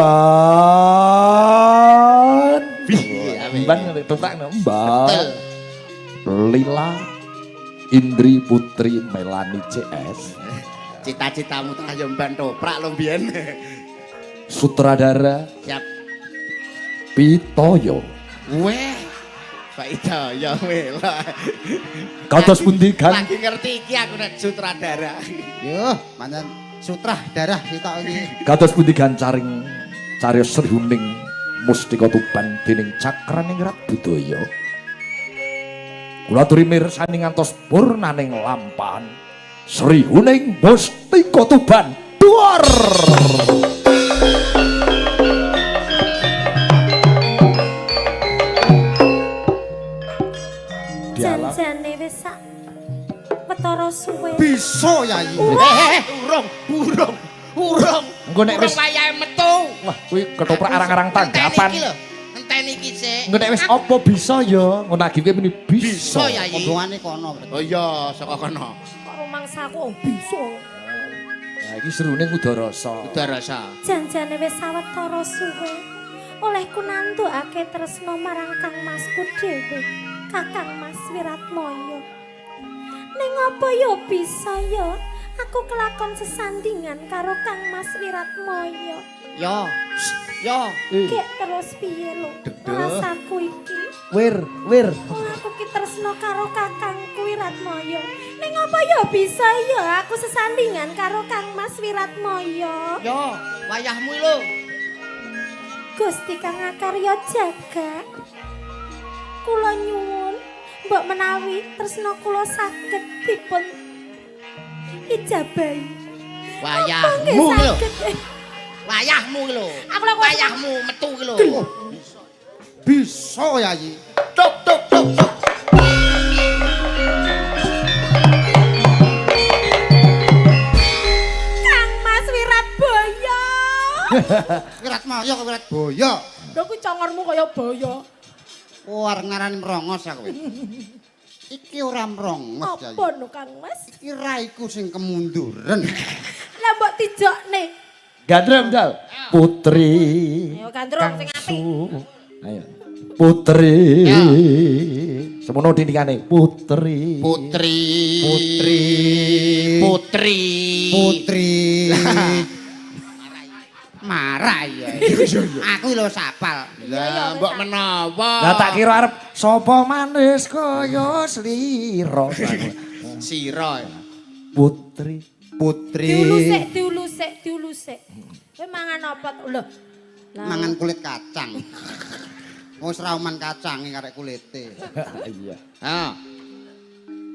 Emban toprak emban. Lila Indri Putri Melani CS. Cita-citamu ta yo mban toprak lho mbiyen. Sutradara siap. Pitoyo. Weh. Pak Itoyo wela. Kados pundi kan? Lagi ngerti iki aku nek sutradara. Yo, pancen sutrah darah sitok iki. Kados pundi gancaring cariyos Sri Huning Mustika Tuban dening Cakraningrat Budaya. Kula aturi mirsani ngantos purnaning lampahan Sri Huning Mustika Tuban. Duar. Janjane wis sak wetara suwe. Bisa Yayi. Urung. Engko nek wis wayahe metu. Wah, kuwi ketoprak arang-arang tanggapan. Enteni iki sik. Engko nek wis apa bisa ya? Ngono lagi kowe muni bisa. Bisa Yayi. Ombongane kono. Oh iya, saka kono. Kok rumangsaku bisa. Nah, iki serune kudu rasa. Kudu rasa. Janjane wis sawetara suwe. Olehku nandukake tresna marang Kang Masku dhewe. Kakang Mas Wiratmoyo. Ning apa ya bisa ya aku kelakon sesandingan karo Kang Mas Wiratmoyo. Yo. Yo. Gek terus piye lho rasaku iki? Wir. Wong aku ki tresno karo kakangku Wiratmoyo. Ning apa ya bisa ya aku sesandingan karo Kang Mas Wiratmoyo. Yo, wayahmu lho. Gusti kang akarya jaga. Kula nyuwun mbok menawi tresna kula saged dipun ijabahi. Wayahmu lho. Wayahmu lho. Wayahmu metu ki lho. Bisa Yayi. Tuk tuk tuk tuk. Kang Mas Wiratboyo. Wiratmoyo kok Wiratboyo. Lho kuwi congormu kaya boyo. Oh, arep ngarani mrongos aku. Iki ora mrongos Yayi. Apa no Kang Mas? Iki raiku sing kemunduren. Lah mbok tijokne. Gandrung dal. Putri. Ayo gandrung sing apik. Ayo. Putri. Semono dindingane. Putri. Putri. Putri. Putri. Putri. Marah ya. Aku lho sapal. Lah mbok menawa. Lah tak kira arep sapa manis kaya slira. Sira. Putri. Putri. Diulusik, diulusik. Kowe mangan apa lho? Mangan kulit kacang. Wis ra oman kacange karek kulite. Iya. Ha.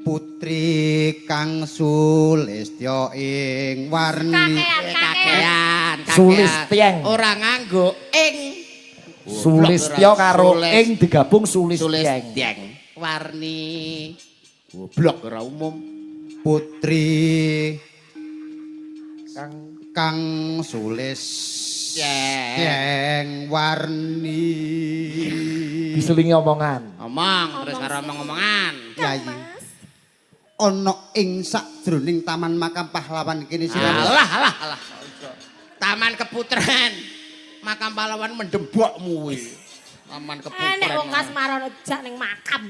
Putri kang sulistya ing warni. Kakean. Sulistyeng. Ora nganggo ing. Sulistya karo ing digabung sulistyeng. Sulistyeng. Warni. Goblok ora umum. Putri kang sulistyeng warni. Diselingi omongan. Omong terus karo omong-omongan. Yayi. Ana ing sakjroning taman makam pahlawan kene sira. Alah alah alah. Taman Keputren. Makam pahlawan mendembokmu kuwi. Taman Keputren. Enek wong kasmaran ejak ning makam.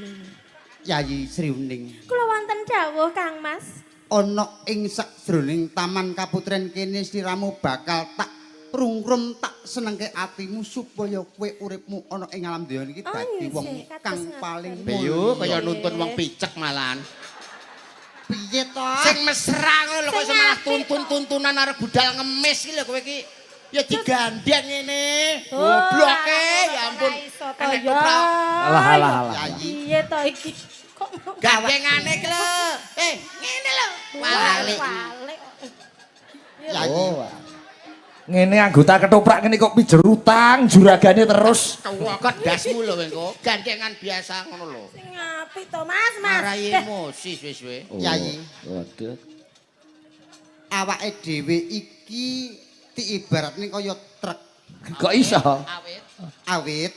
Yayi Sri Huning. Kula wonten dawuh Kang Mas. Ana ing sakjroning taman Kaputren kene siramu bakal tak rungrum tak senengke atimu supaya kowe uripmu ana ing alam donya iki dadi wong kang paling mulya. Kaya nuntun wong picek malahan. Piye to? Sing mesra ngono lho kok iso Sing malah apik tuntun-tuntunan arep budal ngemis iki lho kowe iki. Ya digandeng ngene. Oh, Gobloke ya ampun. ora iso to, Enek ya. ketoprak. Alah alah alah. Yayi. Piye to iki? Kok mau Gandengane iki lho. Eh, ngene lho. Walik. Walik. Yayi. Oh. Ngene anggota ketoprak ngene kok pijer utang juragane terus. Kewokot dasmu lho engko. Gandengan biasa ngono lho. Sing apik to, Mas, Mas. Marai emosi suwe-suwe. Yayi. Waduh. Awake dhewe iki diibaratne kaya truk. Kok iso? Awit. Awit.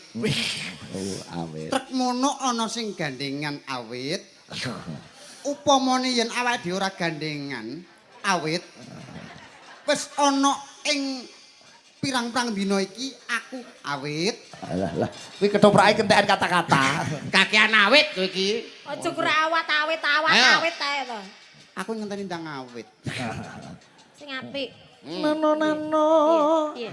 Oh, awit. Truk mono ana sing gandengan awit. Upamane yen awake dhewe ora gandengan awit, wis ana ing pirang-pirang dina iki aku awit. Alah lah. Kuwi ketoprake kentekan kata-kata. Kakean awit kowe iki. Aja kurang awat-awit, Ayo. awat-awit ae to. Aku ngenteni ndang awit. Sing apik. Nano-nano. Piye?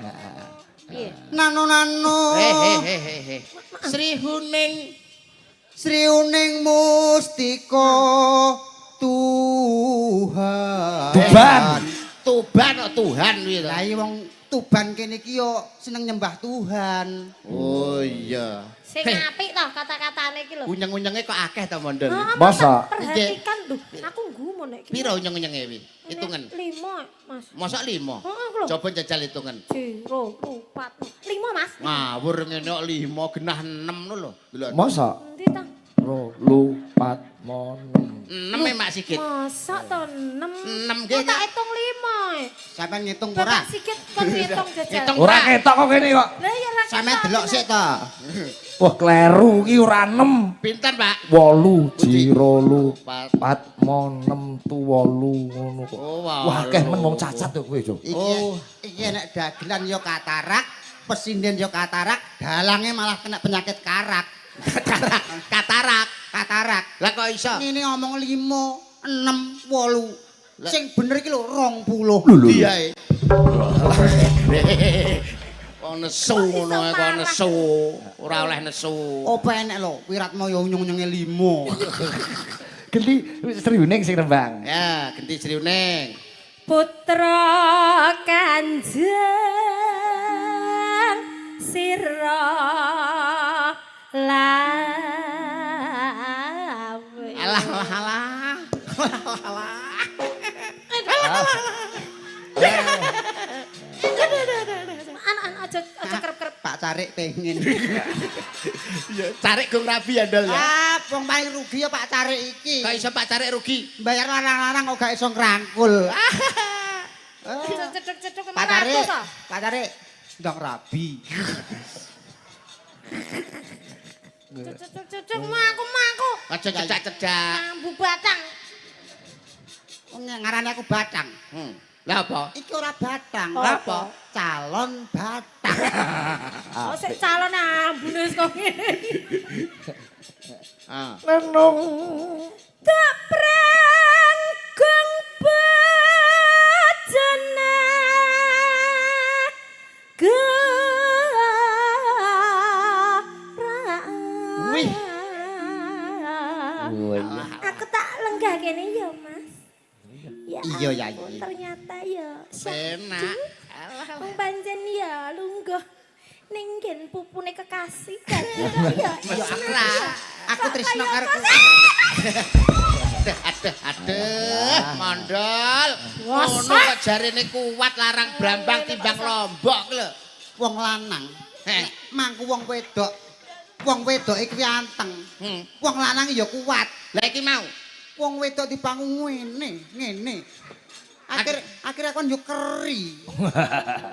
Piye? Nano-nano. He he he he. Sri Huning. Sri Uning Mustika Tuhan. Tuban. Tuban kok Tuhan kuwi to. Lah iya wong Tuban kene iki yo seneng nyembah Tuhan. Oh iya. Sing apik to kata-katane iki lho. Unyeng-unyenge kok akeh to mondel. Ah, Masa? Perhatikan lho, aku gumun nek iki. Piro unyeng-unyenge kuwi? Hitungan. 5, Mas. Mosok 5? Heeh, lho. Coba jajal hitungan. 0, 4, 5, Mas. Ngawur ngene kok 5 genah 6 ngono lho. Delok. Masa? Endi ta? 2 4 6. 6 e Mak Sigit. Masa to 6? 6 nggih. Kok tak hitung 5 e. Sampeyan ngitung ora? Bapak Sigit kon ngitung jajal. Ngitung. Ora ketok kok kene kok. Lah ya ora Sampeyan ketok. delok sik to. Wah, kleru iki ora 6. Pinten, Pak? 8 jiro 4. 4 6 tu 8 ngono kok. Oh, Wah, akeh men wong cacat to kowe, Jo. Iki Oh. iki nek dagelan yo katarak, pesinden yo katarak, dalange malah kena penyakit karak. Katarak, katarak. Katarak. Lah kok iso? Ngene ngomong 5, 6, 8. Sing bener iki lho 20. Lho lho. Iya. e. Wong nesu ngono ae kok nesu. Ora oleh nesu. Apa enek lho Wiratmo yo unyung-unyunge 5. Genti Sri Huning sing nembang. Ya, genti Sri Huning. Putra Kanjeng Sira Lawe. Alah alah alah. Alah. An aja aja kerep-kerep. Pak Carik pengen. Carik gong rabi ya, Ndol ya. Ah, wong paling rugi ya Pak Carik iki. Kok iso Pak Carik rugi? Bayar larang-larang kok gak iso ngrangkul. Aja cedhek-cedhek Pak Carik, 500 to. Pak Carik ndang rabi. Cedhek-cedhek mangku mangku. Aja cedak-cedak. Mambu batang. Wong ngarani aku batang. Lah apa? Iki ora batang. Lah apa? Calon batang. Oh sik calon ambune wis kok ngene. Ah. Nenung. Tak prangkong bajana Wih. Aku tak lenggah kene ya, Mas. Ya Iya, Yai. ampun, ternyata ya Penak. Wong pancen ya lungguh ning nggen pupune kekasih kan ya. Mesra. Aku tresno karo Aduh, aduh, aduh, mondol. Ngono kok jarene kuat larang brambang timbang lombok lho. wong lanang. Heh. Nek mangku wong wedok. Wong wedok iki anteng. Wong lanang ya kuat. Lah iki mau. Wong wedok dipangu ngene, ngene. Akhir aku yo keri.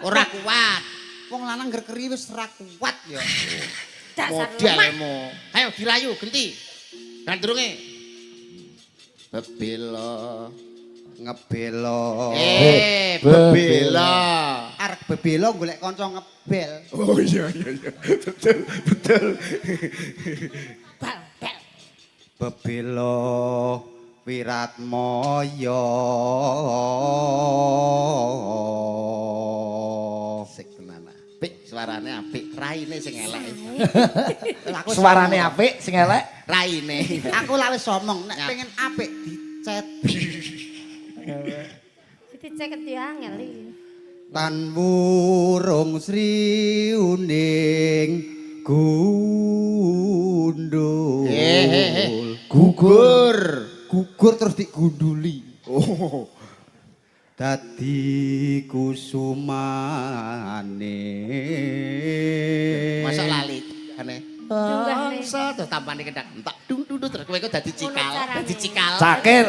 Ora kuat. Wong lanang nger keri wis ora kuat ya. Dasar lemah. Modelmu. Ayo dirayu genti. Gandrunge. Bebela. Ngebelo. Eh, bebela. Arek bebelo golek kanca ngebel. Oh iya iya iya. Betul betul. Bal bal. Bebelo Wiratmoyo. Sik tenan. Apik suarane apik, raine sing elek. Aku Suarane apik sing elek. Raine. Aku lak wis omong nek Nyap. pengen apik dicet. Diceket ya angel iki. Tan wurung Sri Uning gundul. Gugur. Gugur terus digunduli. Oh. Dadi kusumane. Masa lali aneh. Bangsa terus tampane kedak entak dung dung terus kowe kok dadi cikal, dadi cikal. Cakil.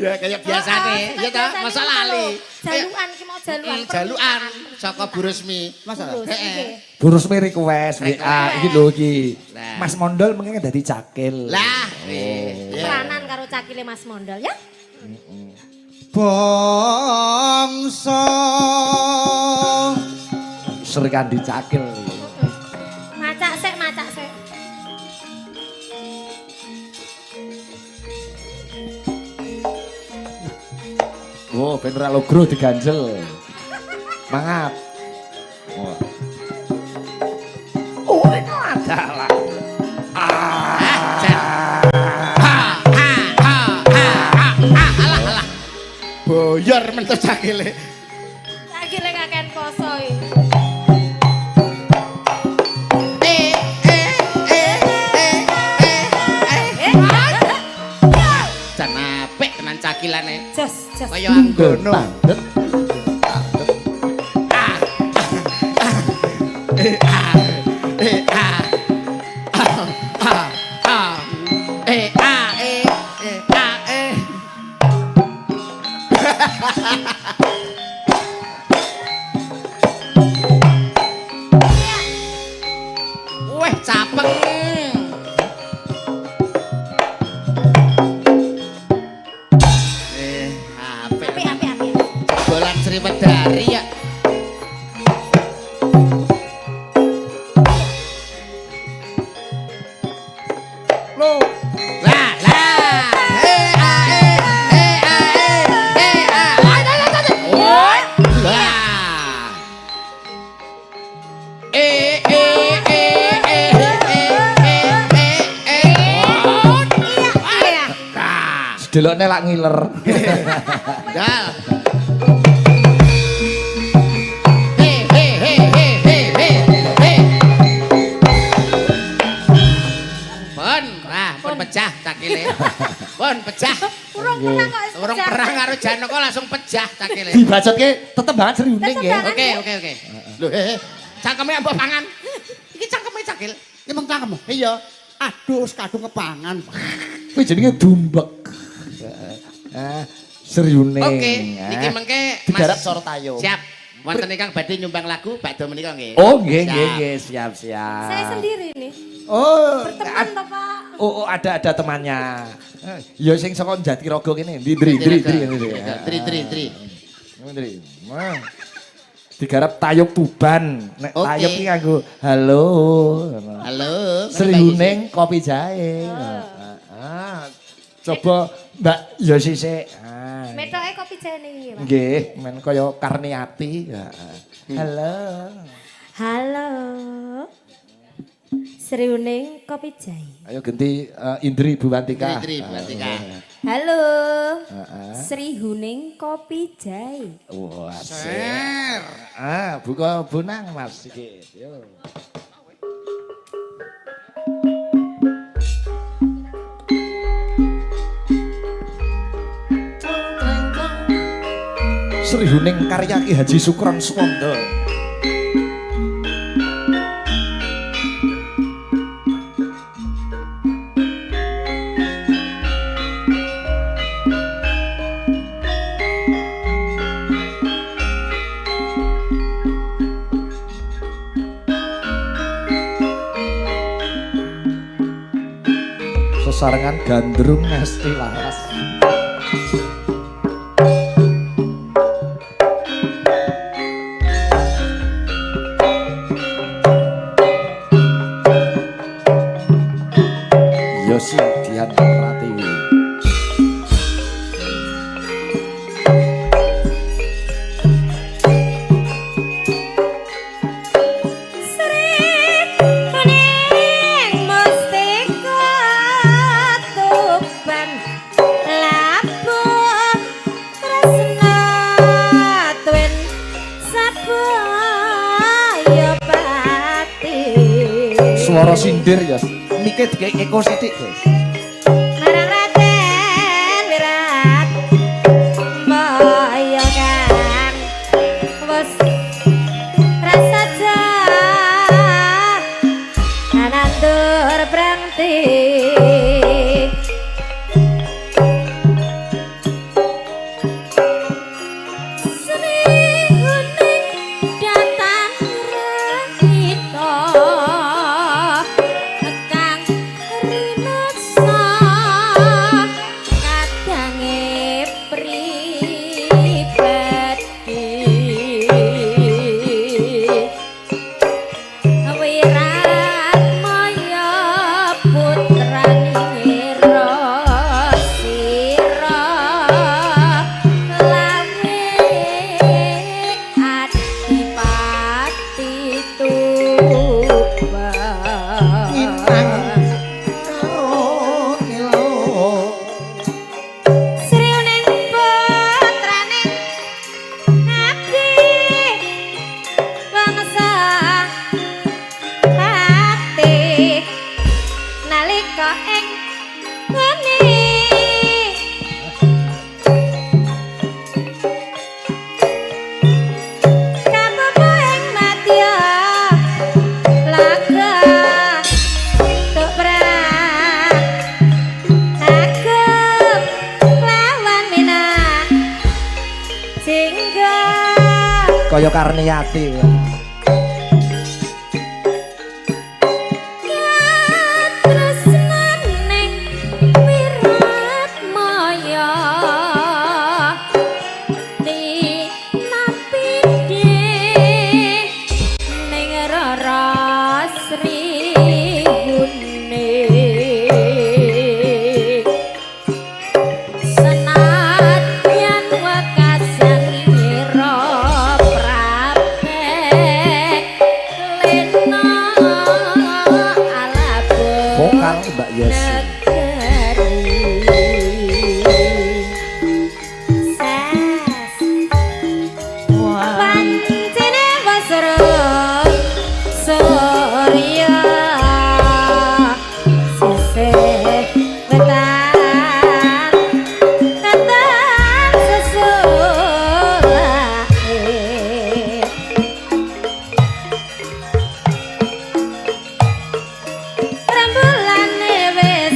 Ya kaya biasane, ya ta, masa lali. Jalukan iki mau jalukan. Jalukan saka Bu Rusmi. Masa? Heeh. Bu Rusmi request WA iki lho iki. Lah. Mas Mondol mengke dadi cakil. Lah, Peranan karo cakile Mas Mondol ya. Bangsa Srikandi cakil. Macak sik, macak sik. Oh, ben ora logro diganjel. Mangap. Oh. Oh, ini adalah. Ah, jan. Ha ha ha ha ha alah alah. Boyor men to cakile. Cakile kakean poso iki. Eh eh eh eh eh eh. Jan apik tenan cakilane. Jos, jos. Kaya anggono. Pandet. Ah. Eh ah. Eh ah. Ah ah. Eh ah eh eh ah eh. Weh capeng. Eh, apik. Apik, apik, apik. Jebolan Sriwedari ya. Loh. Lah, lah. Eh, ah, eh, eh, ah, eh, eh, ah. Ah, ah, ah, ah. Oh, lah. Eh, eh, eh, eh, eh, eh, eh, eh. Oh, Iya, iya. Nah, Sedelokne lak ngiler. dal. He, he, he, he, he, he, he. Pun, ah, pun pecah cakile. Pun pecah. Urung perang kok wis Urung pecah. perang karo Janaka langsung pecah cakile. Dibacotke tetep banget Sri Uning Tetep nggih. banget. Oke, oke, oke. Lho, he, he. Cangkeme mbok pangan. Iki cangkeme cakil. Iki mung cangkem. Iya. Aduh, wis kadung kepangan. Kuwi jenenge dumbek. Ah, Sri Uning. Oke, niki mengke Digarap Sor Tayo. Siap. Wonten ingkang badhe nyumbang lagu bakdo menika nggih. Oh, nggih nggih Siap. nggih, siap siap. Saya sendiri nih. Oh, Berteman toh, Pak. Oh, oh, ada temannya. Ya sing saka Jatiraga kene, ndi Ndri Ndri Ndri Ndri. Dri dri dri. Ndri. Wah. Digarap Tayub Tuban. Nek Oke. tayub iki nganggo halo. Halo. Sri Uning kopi jahe. Ah. Coba Mbak Yosi sik. Ah. Metoke kopi jahe ning iki, Pak. Nggih, men kaya Karniati. Heeh. Halo. Halo. Sri Uning kopi jahe. Ayo ganti Indri Buwantika. Dri dri Buwantika. Halo. Heeh. Sri Huning kopi jahe. Wah, asik. Ah, buka bonang Mas iki. Yo. Sri Huning karya Ki Haji Sukron Suwondo. Sesarengan gandrung ngesti laras. Yosi Dian Pratiwi. Sri Huning Mustika Tuban. Swara sindir ya. Mike dikek eko sithik, guys. Marang Raden Wirat Maya kang wis rasaja nandur brangti. Kaya Karniati. Katresnaning Wirat Maya tinapidhe ning Rara Sri Gune senadyan wekasan ira Vokal Mbak Yesi. Rembulane wis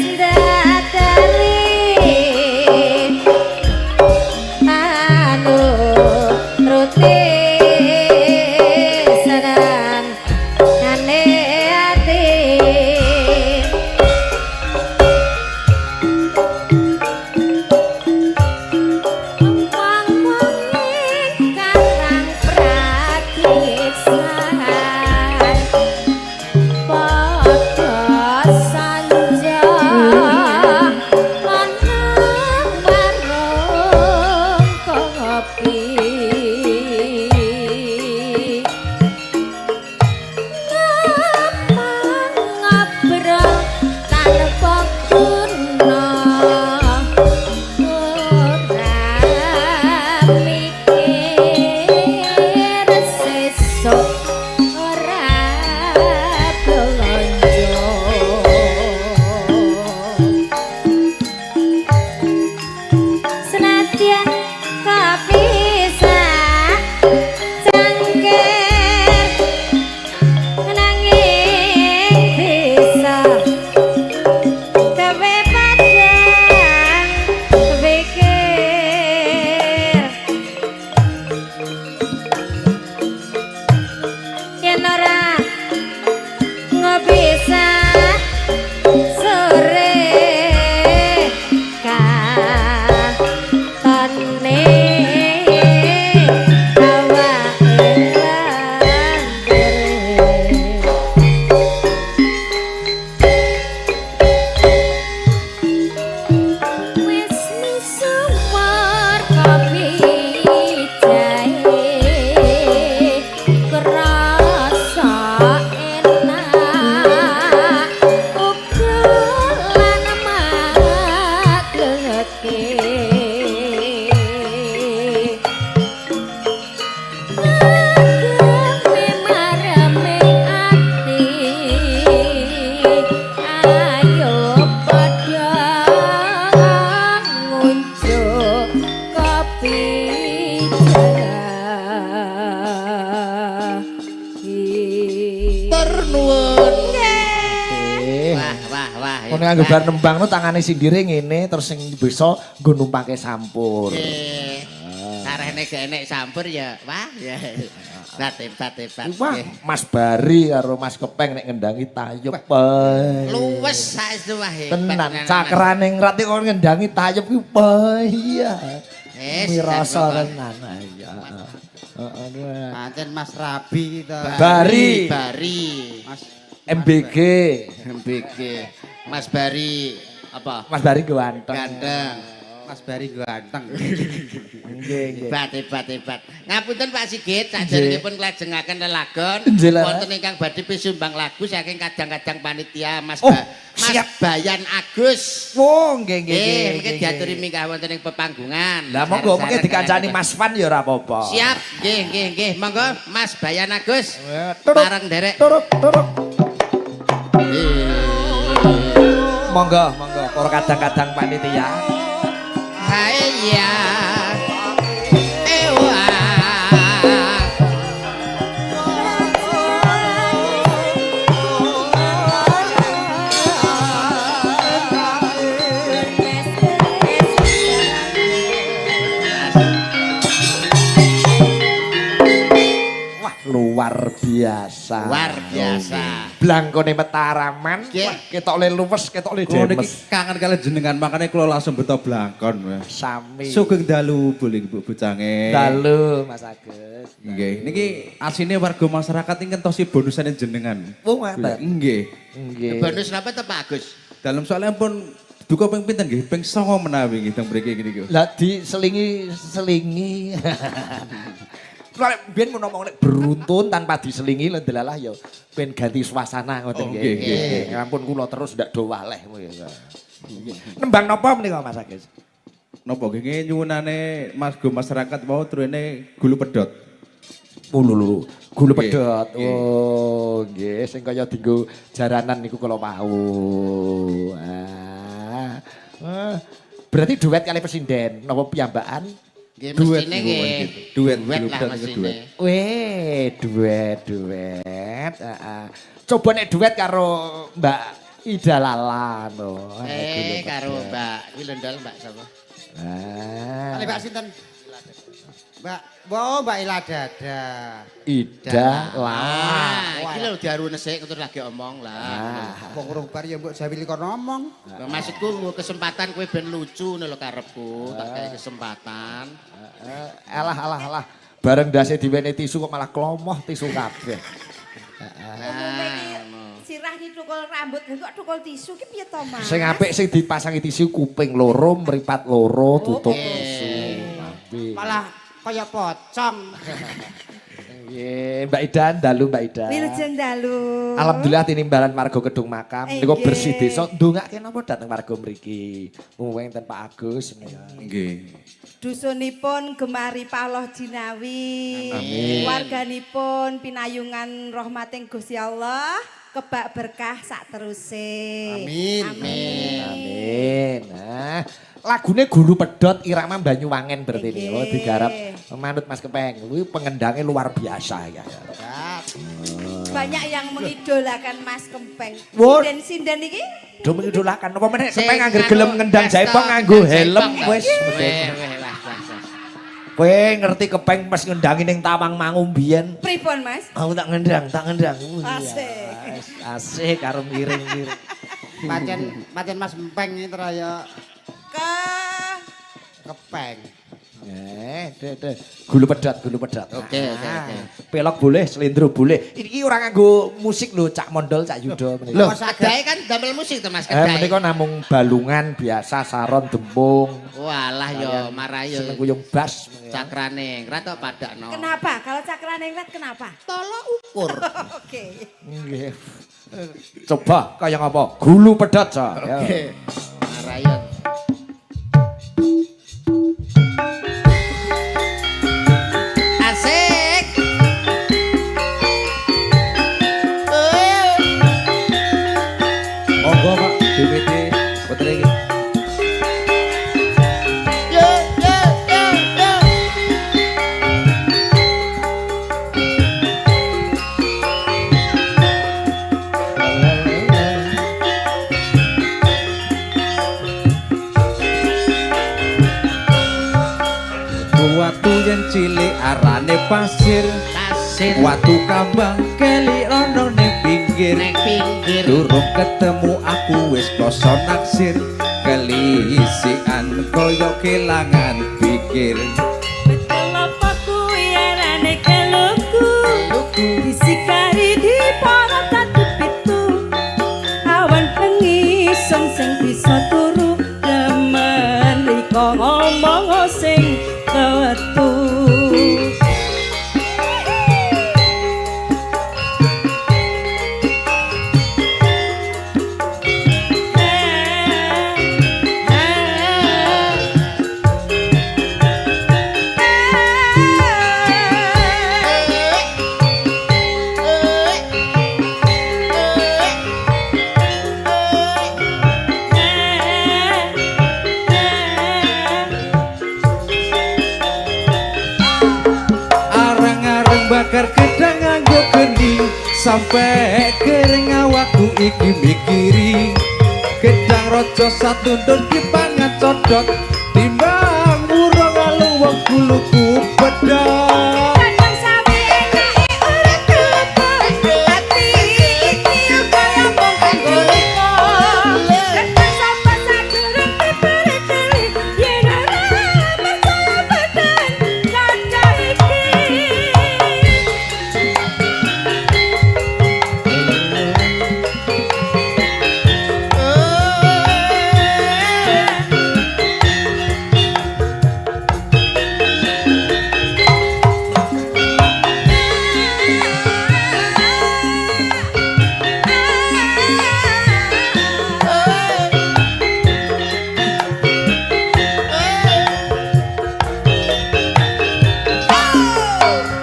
Nek nganggo bar nembang no tangane sindire ngene terus sing bisa nggo numpake sampur. Nggih. Sarehne gak enek sampur ya. Wah, ya. Hebat, hebat. Wah, Mas Bari karo Mas Kepeng nek ngendangi tayub. Luwes saestu wah hebat. Tenan cakrane ngrat iki kok ngendangi tayub kuwi iya. Mirasa tenan. Iya. Heeh. Pancen Mas Rabi to. Bari. Bari. Mas MBG. MBG. Mas Bari apa? Mas Bari ganteng. Ganteng. Mas Bari ganteng. Nggih, nggih. Hebat, hebat, hebat. Ngapunten Pak Sigit, saderengipun klajengaken lelagon wonten ingkang badhe pisumbang lagu saking kadang-kadang panitia Mas Mas Bayan Agus. Oh, nggih, nggih, nggih. Mengke diaturi minggah wonten ing pepanggungan. Lah monggo mengke dikancani Mas Van ya ora apa-apa. Siap, nggih, nggih, nggih. Monggo Mas Bayan Agus. Bareng nderek. Turuk, turuk. Monggo, monggo para kadang-kadang panitia. Iya. Ewa. Wah, luar biasa. Luar biasa. Blangkone Mataraman, wah ketok le luwes, ketok le Kula niki demes. kangen kali jenengan, makane kula langsung beto blangkon. Sami. Sugeng dalu buling Bu bocange. Dalu Mas Agus. Nggih, niki asine warga masyarakat iki ngentosi bonusane jenengan. Oh, ngoten. Nggih. Nggih. Bonus napa to Pak Agus? Dalem soalnya pun duka ping pinten nggih? Ping 9 menawi nggih teng mriki niku. Lah diselingi-selingi. Lek biyen mun ngomong nek beruntun tanpa diselingi lho delalah ya ben ganti suasana ngoten Oh, nggih. nggih, nggih. Ampun kula terus ndak do waleh. Nembang napa menika Mas Agus? Napa nggih nyuwunane Mas go masyarakat wau trene gulu pedhot. Oh lho lho, gulu pedhot. Oh nggih, sing kaya dienggo jaranan niku kala wau. Ah. Berarti duet kali pesinden napa piyambakan? Nggih Duet mestine niku, nggih. Duet, duet lah duet, mestine. duet. Weh, duet, duet. Heeh. Coba nek duet karo Mbak Ida Lala no. Karo Mbak kuwi lendol Mbak sapa? Ah. Kali Mbak sinten? Mbak, oh Mbak Ila Dada. Ida Lala. Ah, iki lho diarune sik terus lagi omong lah. Wong urung bar ya mbok jawili kon ngomong. Maksudku nggo kesempatan kowe ben lucu ngono lho karepku, tak kei kesempatan. Alah alah alah. Bareng ndase diweni tisu kok malah klomoh tisu kabeh. Sirah iki tukul rambut, kok tukul tisu ki piye to, Mas? Sing apik sing dipasangi tisu kuping loro, mripat loro, tutup tisu. Malah kaya pocong. Nggih, Mbak Ida dalu Mbak Ida. Wilujeng dalu. Alhamdulillah tinimbalan warga Kedung Makam niku bersih desa. Ndongake napa dateng warga mriki? Umume enten Pak Agus menika. Nggih. Dusunipun Gemari Paloh Jinawi. Amin. Warganipun pinayungan rahmating Gusti Allah, kebak berkah sak teruse. Amin. Amin. Amin. Nah, lagune Gulu Pedhot irama Banyuwangen berarti ini. Oh, digarap manut Mas Kepeng. Kuwi pengendangnya luar biasa ya. Banyak yang mengidolakan Mas Kempeng. Sinden-sinden iki do mengidolakan apa meneh Kepeng angger gelem ngendang jaipong nganggo helm wis. Kowe ngerti Kepeng pas ngendangi ning Tawang Mangu mbiyen. Pripun, Mas? Aku tak ngendang, tak ngendang. Asik. Asik karo ngiring-ngiring. Pancen pancen Mas Empeng iki teraya Kepeng. Deh. Gulu pedhot, gulu pedhot. Oke, oke, oke. Pelok boleh, slendro boleh. Iki ora nganggo musik lho, Cak Mondol, Cak Yuda menika. Lho, kedae kan damel musik to Mas kedae. Menika namung balungan biasa, saron dembung. Walah yo marai yo. Seneng kuyung bas. Cakrane ngrat tok padakno. Kenapa? Kalau cakrane ngrat kenapa? Tolok ukur. Oke. Nggih. Coba kaya ngapa? Gulu pedhot, Cak. Oke. Marai yo. Asik. Monggo Pak BPD putra iki. Yo yo yo yo. cilik arane pasir. Pasir. Watu kambang keli ana ning pinggir. Ning pinggir. Durung ketemu aku wis krasa naksir. Kelisian kaya kelangan pikir. Betul apa kuwi arane keluku? Disikari di para tatu pitu. Awan bengi sun sing bisa turu demen rika ngomong sing kewetu. Arang-arang bakar gedang nganggo geni sampe kering awakku iki mikiri. Gedang raja satundun dipangan codot timbang murung aluwung guluku pedhot. Kadang sawi enake ora kepo, ati iki kaya mung kanggo lupa. Kadang sapa sadurung diperiteli, yen ora percaya badan kaca iki.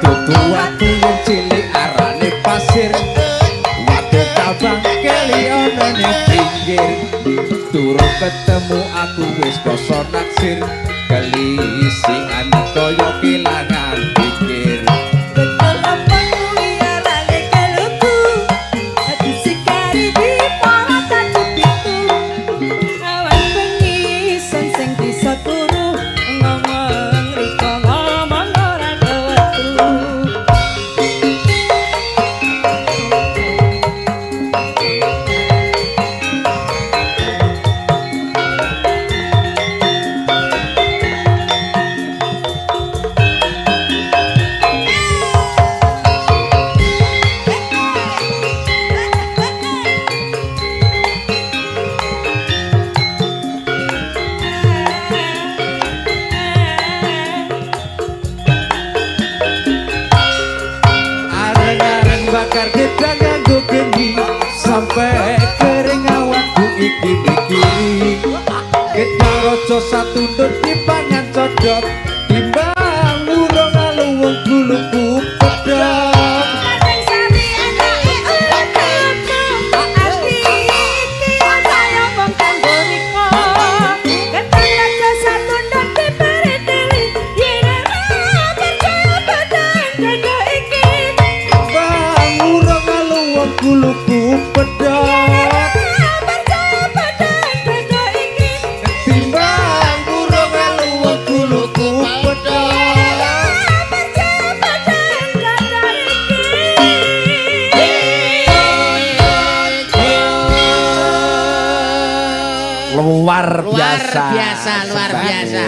Dudu watu yen cilik arane pasir. Watu kabang keli ana ning pinggir. Durung ketemu aku wis krasa naksir. Kelisian kaya kelangan pikir. Betul apa kuwi arane keluku? Disikari di para tatu pitu. Awan bengi sun sing bisa turu ngomong rika ngomong ora kewetu. Areng-areng bakar gedang nganggo geni sampe kering awakku iki mikiri. Gedang raja satundun dipangan codot timbang urung aluwung guluku pedhot. Kadang sawi enake ora kepo, ati iki kaya mung kanggo rika. Kadang raja satundun diperiteli, yen ora percaya badan dada iki. Timbang urung aluwung guluku pedhot. Percaya badan dada iki. Timbang urung aluwung guluku pedhot. Percaya badan dada iki. Luar Luar biasa. biasa, luar biasa.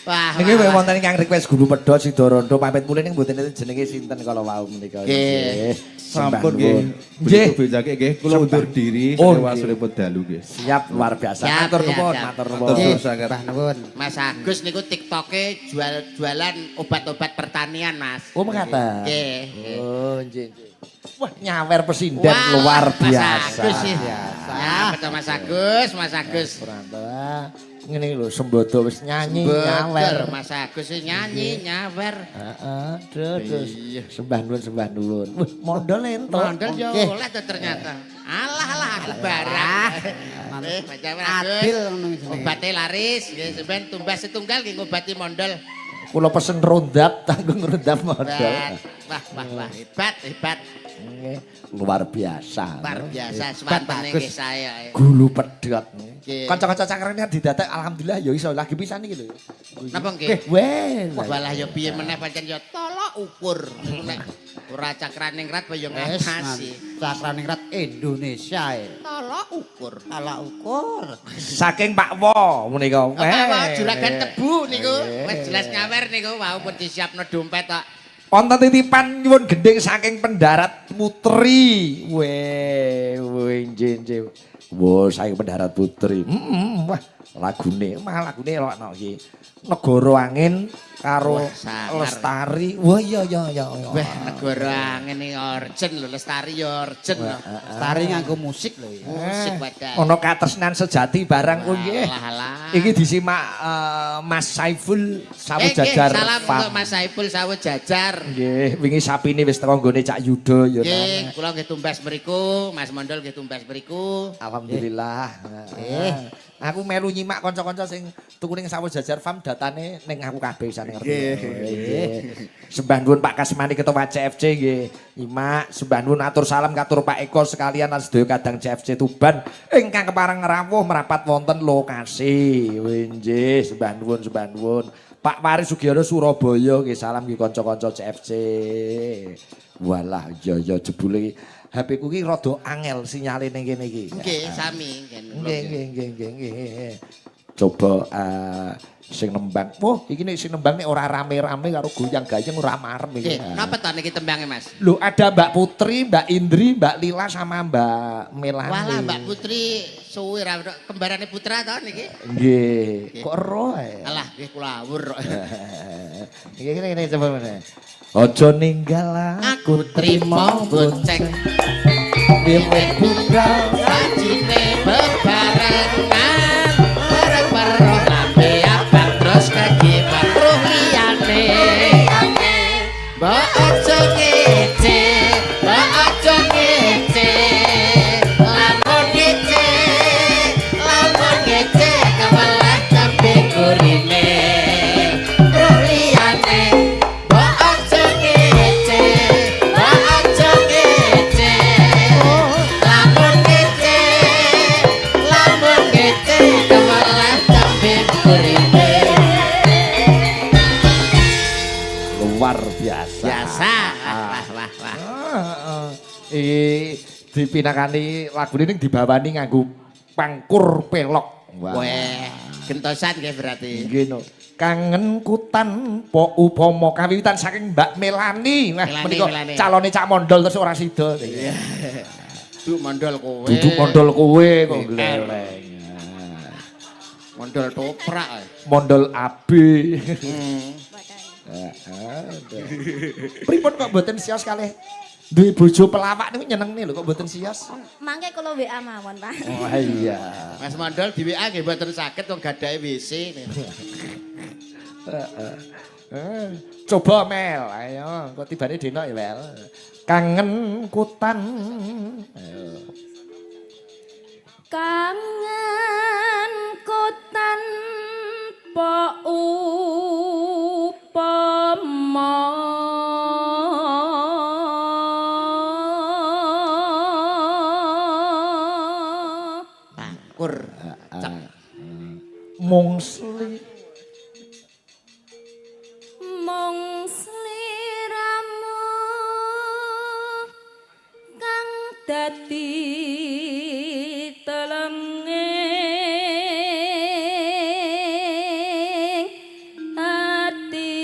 Wah. Niki wah, wah. wonten ingkang request guru pedhot Sidorondo pamit mulih ning mboten enten jenenge sinten kala wau menika. Nggih. Sampun nggih. Nggih. Bejake nggih kula undur diri Oh, sewa nggih. seliput dalu nggih. Siap luar biasa. Siap, Matur siap, nuwun, siap. matur Matur nuwun. nuwun sanget. Mbah nuwun. Mas Agus niku TikToke jual-jualan obat-obat pertanian, Mas. Oh, mekaten. Nggih. Oh, nggih, nggih. Wah, nyawer pesinden Wah, luar Mas biasa. Agus sih. Ya, betul Mas Agus, Mas Agus. Pranto. Ngene lho sembodo wis nyanyi nyawer. Betul, Mas Agus sih nyanyi, nyawer. Heeh, terus sembah nuwun sembah nuwun. Wah, mondol entuk. Mondol yo oleh tuh ternyata. Alah alah aku barang. Eh, Mas Agus. Adil ngono jenenge. Obate laris, nggih sampean tumbas setunggal nggih ngobati mondol. Kula pesen rondap tanggung rondap mondol. Wah, wah, wah, hebat, hebat. Nggih, luar biasa. Luar biasa swantene nggih saya. Gulu pedhot. Nggih. Kanca-kanca cakrane didatek alhamdulillah ya iso lagi pisan iki lho. Napa nggih? Nggih, weh. Walah ya piye meneh pancen ya tolok ukur. Niku nek ora cakraningrat apa ya ngatasi. Cakraningrat Indonesia. Tolok ukur. Tolok ukur. Saking Pak Wo menika. Pak Wo juragan tebu niku wis jelas nyawer niku wau pun disiapno dompet tok. Wonten titipan nyuwun gendhing saking Pendarat Putri. Weh, weh nje nje. Wah, saking Pendarat Putri. Wah, lagune, mah lagune elokno iki. Negara Angin karo Lestari. Wah, iya iya iya. Wah, Negara Angin iki orjen lho, Lestari ya orjen lho. Lestari nganggo musik lho ya. Musik wadah. Ana katresnan sejati barang kuwi nggih. Iki disimak Mas Saiful Sawu Jajar. Salam untuk Mas Saiful Sawu Jajar. Nggih, wingi sapine wis teko nggone Cak Yuda ya. Nggih, kula nggih tumbas mriku, Mas Mondol nggih tumbas mriku. Alhamdulillah. Aku melu nyimak kanca-kanca sing tuku ning Sawu Jajar Farm datane ning aku kabeh isane ngerti. Nggih. Sembah nuwun Pak Kasmani Ketua CFC nggih. Nyimak, sembah nuwun atur salam katur Pak Eko sekalian lan sedaya kadang CFC Tuban ingkang kepareng rawuh merapat wonten lokasi. Nggih, sembah nuwun, sembah nuwun. Pak Wari Sugiono Surabaya nggih salam nggih kanca-kanca CFC. Walah iya iya jebule HP ku ki rada angel sinyale ning kene iki. Nggih, sami nggih. Nggih nggih nggih. Coba sing nembang. Wah, iki nek sing nembang nek ora rame-rame karo goyang-gayeng ora marem iki. Nggih, napa ta niki tembange, Mas? Lho, ada Mbak Putri, Mbak Indri, Mbak Lila sama Mbak Melani. Walah, Mbak Putri suwe ra kembarane putra ta niki? Nggih. Kok ero ae. Alah, nggih kula awur kok. Iki ngene coba meneh. Aja ninggal aku trimo bonceng. Wiwit budal sajine bebarengan bareng-bareng lambe abang terus kegiban roh liyane. Mbok aja ngece, mbok aja ngece. Lamun ngece, lamun ngece kewelah tembe gurine. Roh liyane. Mbok aja ngece, mbok aja ngece. Lamun ngece, lamun ngece kewelah tembe gurine. Luar biasa. Biasa. Wah wah wah. Iki dipinakani lagune ning dibawani nganggo pangkur pelok. Wah, gentosan nggih berarti. Nggih no. Kangenku tanpa upama kawiwitan saking Mbak Melani. Wah, menika calone Cak Mondol terus ora sida. Iya. Duduk mondol kowe. Duduk mondol kowe kok gleleng. Mondol toprak. Mondol AB. Pripun kok mboten sios kalih duwe bojo pelawak niku nyenengne lho kok mboten sios. Mangke kula WA mawon, Pak. Oh iya. Mas Mondol di WA nggih mboten saged wong gadahe WC. Coba Mel, ayo kok tibane denok ya Mel. Kangenku tan. Ayo. Kangenku tanpa upama. Pangkur. Mung sli mung sliramu kang dadi telenge ati.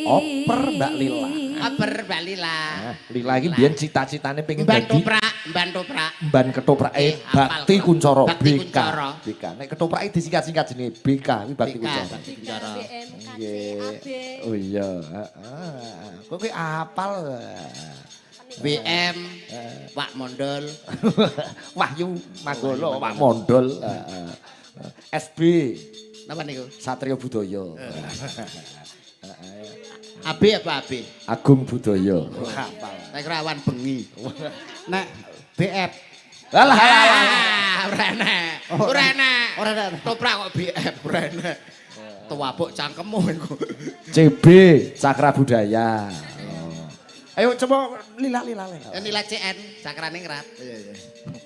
Oper Mbak Lila. Oper Mbak Lila. Lila iki biyen cita-citane pengen Mban dadi toprak, mban toprak. Mban ketoprake Bakti Kuncara Bakti BK. BK. Nek ketoprake disingkat-singkat jenenge BK kuwi Bakti Kuncara. Bakti Kuncara. Nggih. Oh iya, heeh. Kok kowe apal. WM Wak Mondol. Wahyu Manggolo Wak Mondol. SB Napa niku? Satrio Budaya. AB apa AB? Agung Budaya. Hafal. Nek rawan bengi. Nek BF. Alah alah. Ora enak. Ora enak. Ora enak. Toprak kok BF ora enak. Tuwabuk cangkemmu iku. CB Cakra Budaya. Ayo coba lila lila lila. Lila CN sakrane ngrat. Iya iya.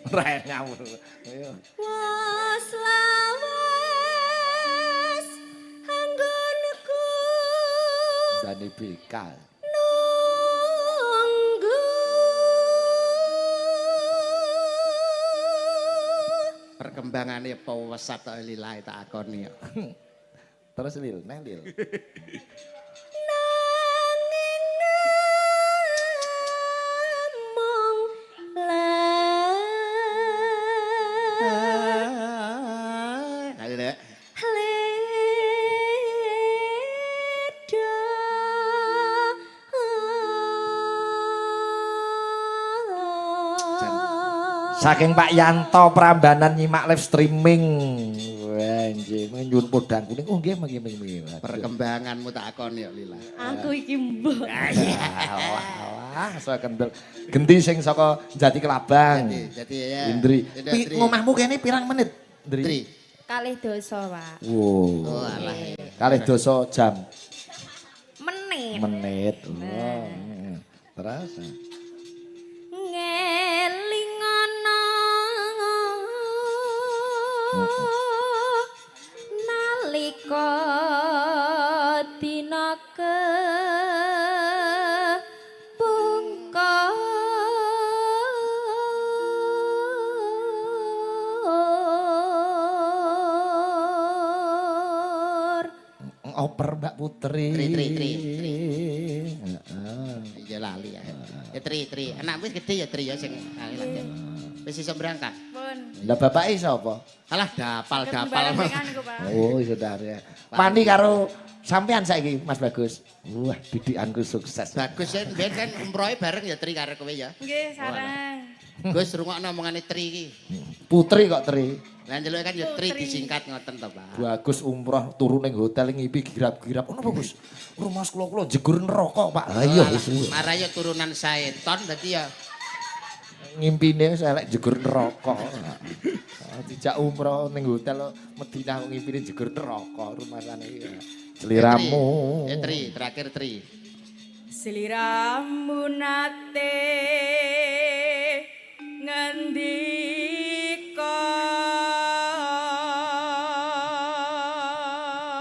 Ora ngawur. Ayo. Was lawas anggonku. Dani BK. Nunggu. Perkembangane pesat tok lila tak akoni. Terus lil, neh lil. Nanging namung Ayo Dek. Leda. Saking Pak Yanto Prambanan nyimak live streaming. Wah, nggih, nyuwun podang kuning. Oh nggih, nggih, nggih. Perkembanganmu tak akoni kok lila. Aku iki mbok. Alah, alah, saya kendel. Genti sing saka Jati Kelabang. Jati ya. Indri. Ngomahmu kene pirang menit, Indri? Indri. Kalih dosa, Pak. Wow. Oh, alah. Kalih dosa jam. Menit. Menit. Oh. Terus. Ngelingono nalika dina kepungkur. Oper Mbak Putri. Tri tri tri. Heeh. Iya lali ya. Ya tri tri. Anakmu wis gede ya tri ya sing wis iso berangkat. Pun. Lah bapake sapa? Alah dapal-dapal. Oh, saudara ya. Wani karo sampean saiki Mas Bagus. Wah, didikanku sukses. Bagus ya, ben kan umrohe bareng ya Tri karo kowe ya. Nggih, sareng. Gus rungokno omongane Tri iki. Putri kok Tri. Lah njeluke kan ya Tri disingkat ngoten to, Pak. Bagus umroh turu ning hotel ngipi girap-girap. Ngono apa, Gus? Rumah kula-kula jegur neraka, Pak. Lah iya wis. Marah ya turunan setan dadi ya ngimpine wis elek jegur neraka. Dijak umroh ning hotel Madinah kok ngimpine jegur neraka rumasane iki. Seliramu. Ya Tri, terakhir Tri. Seliramu nate ngendika.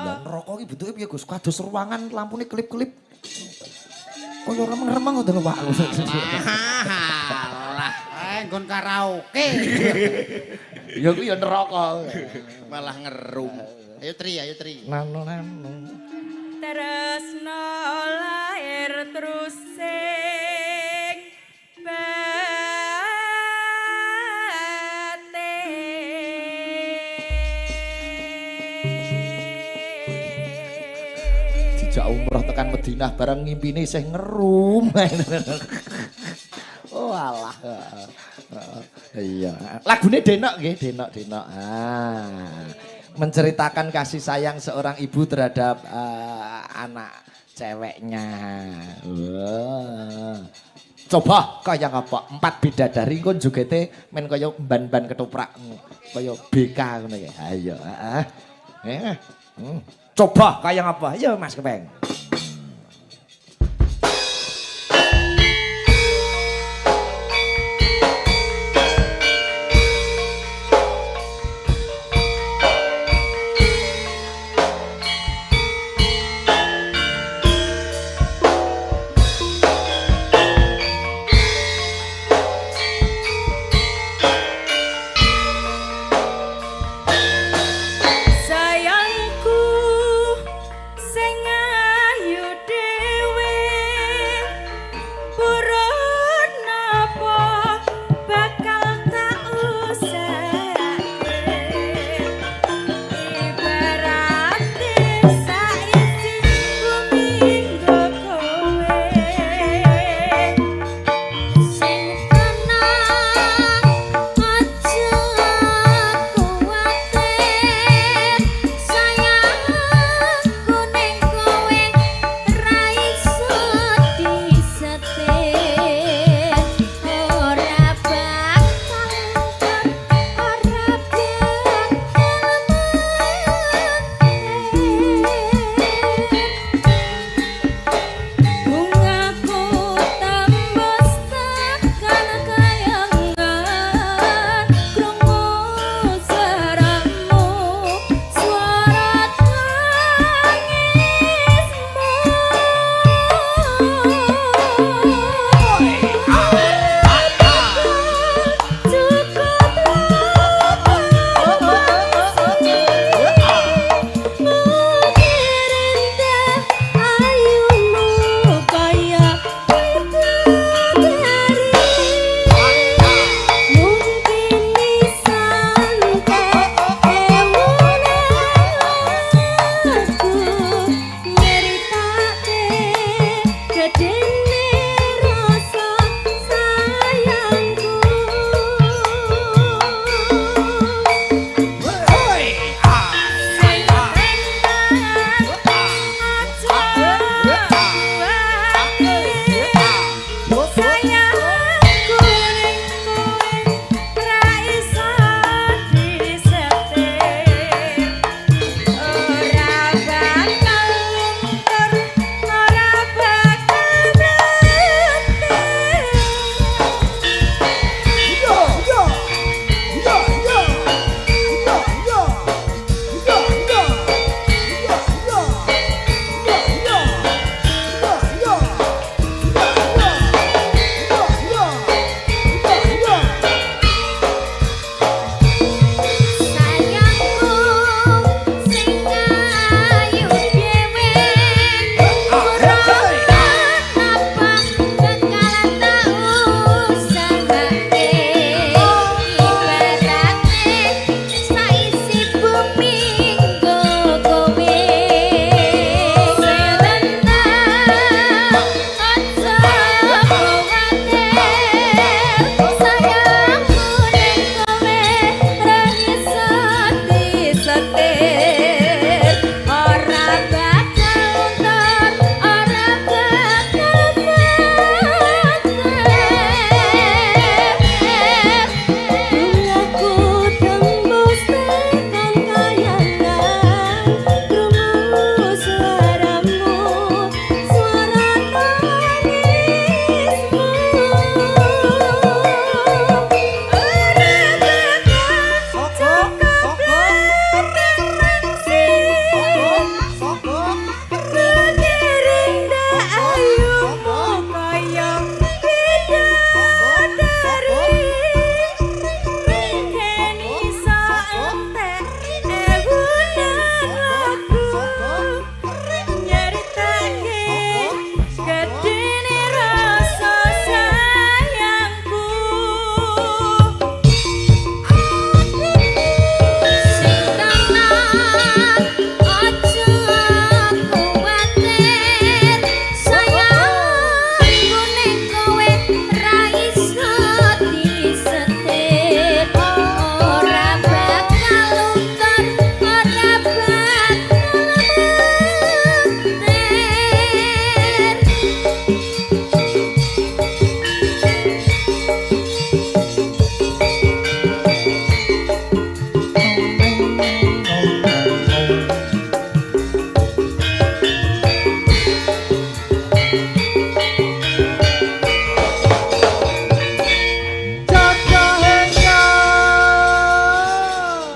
Lah neraka iki bentuke piye Gus? Kados ruangan lampune kelip-kelip. Kaya remeng-remeng ngoten lho Pak. Alah, nggon karaoke. Ya kuwi ya neraka. Malah ngerum. Ayo Tri, ayo Tri. Nano nano. Tresno lahir terus sing batin. Dijak umroh tekan Madinah bareng ngimpine isih ngerum. Oh alah. Iya. Lagune Denok nggih, Denok Denok. Ah. Menceritakan kasih sayang seorang ibu terhadap anak ceweknya. Wah. Coba kaya ngapa? Empat bidadari kon jogete men kaya ban-ban ketoprak kaya BK ngono ya. Ayo, heeh. Coba kaya ngapa? Ayo Mas Kepeng. Sayangku sing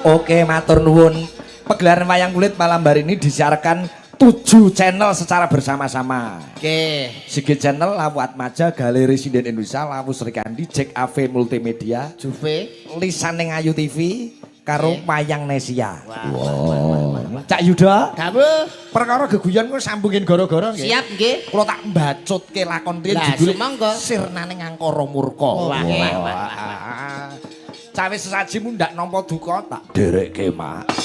Oke, matur nuwun. Pegelaran wayang kulit malam hari ini disiarkan 7 channel secara bersama-sama. Oke. Sigi Channel, Lawu Atmaja, Galeri Sinden Indonesia, Lawu Srikandi, Jack AV Multimedia, Juve. Lisane Ayu TV, karo Oke. Wayang Nesia. Wah, wah, wah, wah, wah. Cak Yuda, Dawuh. perkara geguyon ku sambungin gara-gara nggih. Siap nggih. Kula tak bacutke lakon riyen Lah, judule sumangga. Sirnane Angkara Murka. Wah, wah, wah, wah, Cawe sesaji mundak nampa duka tak derekke, Mak.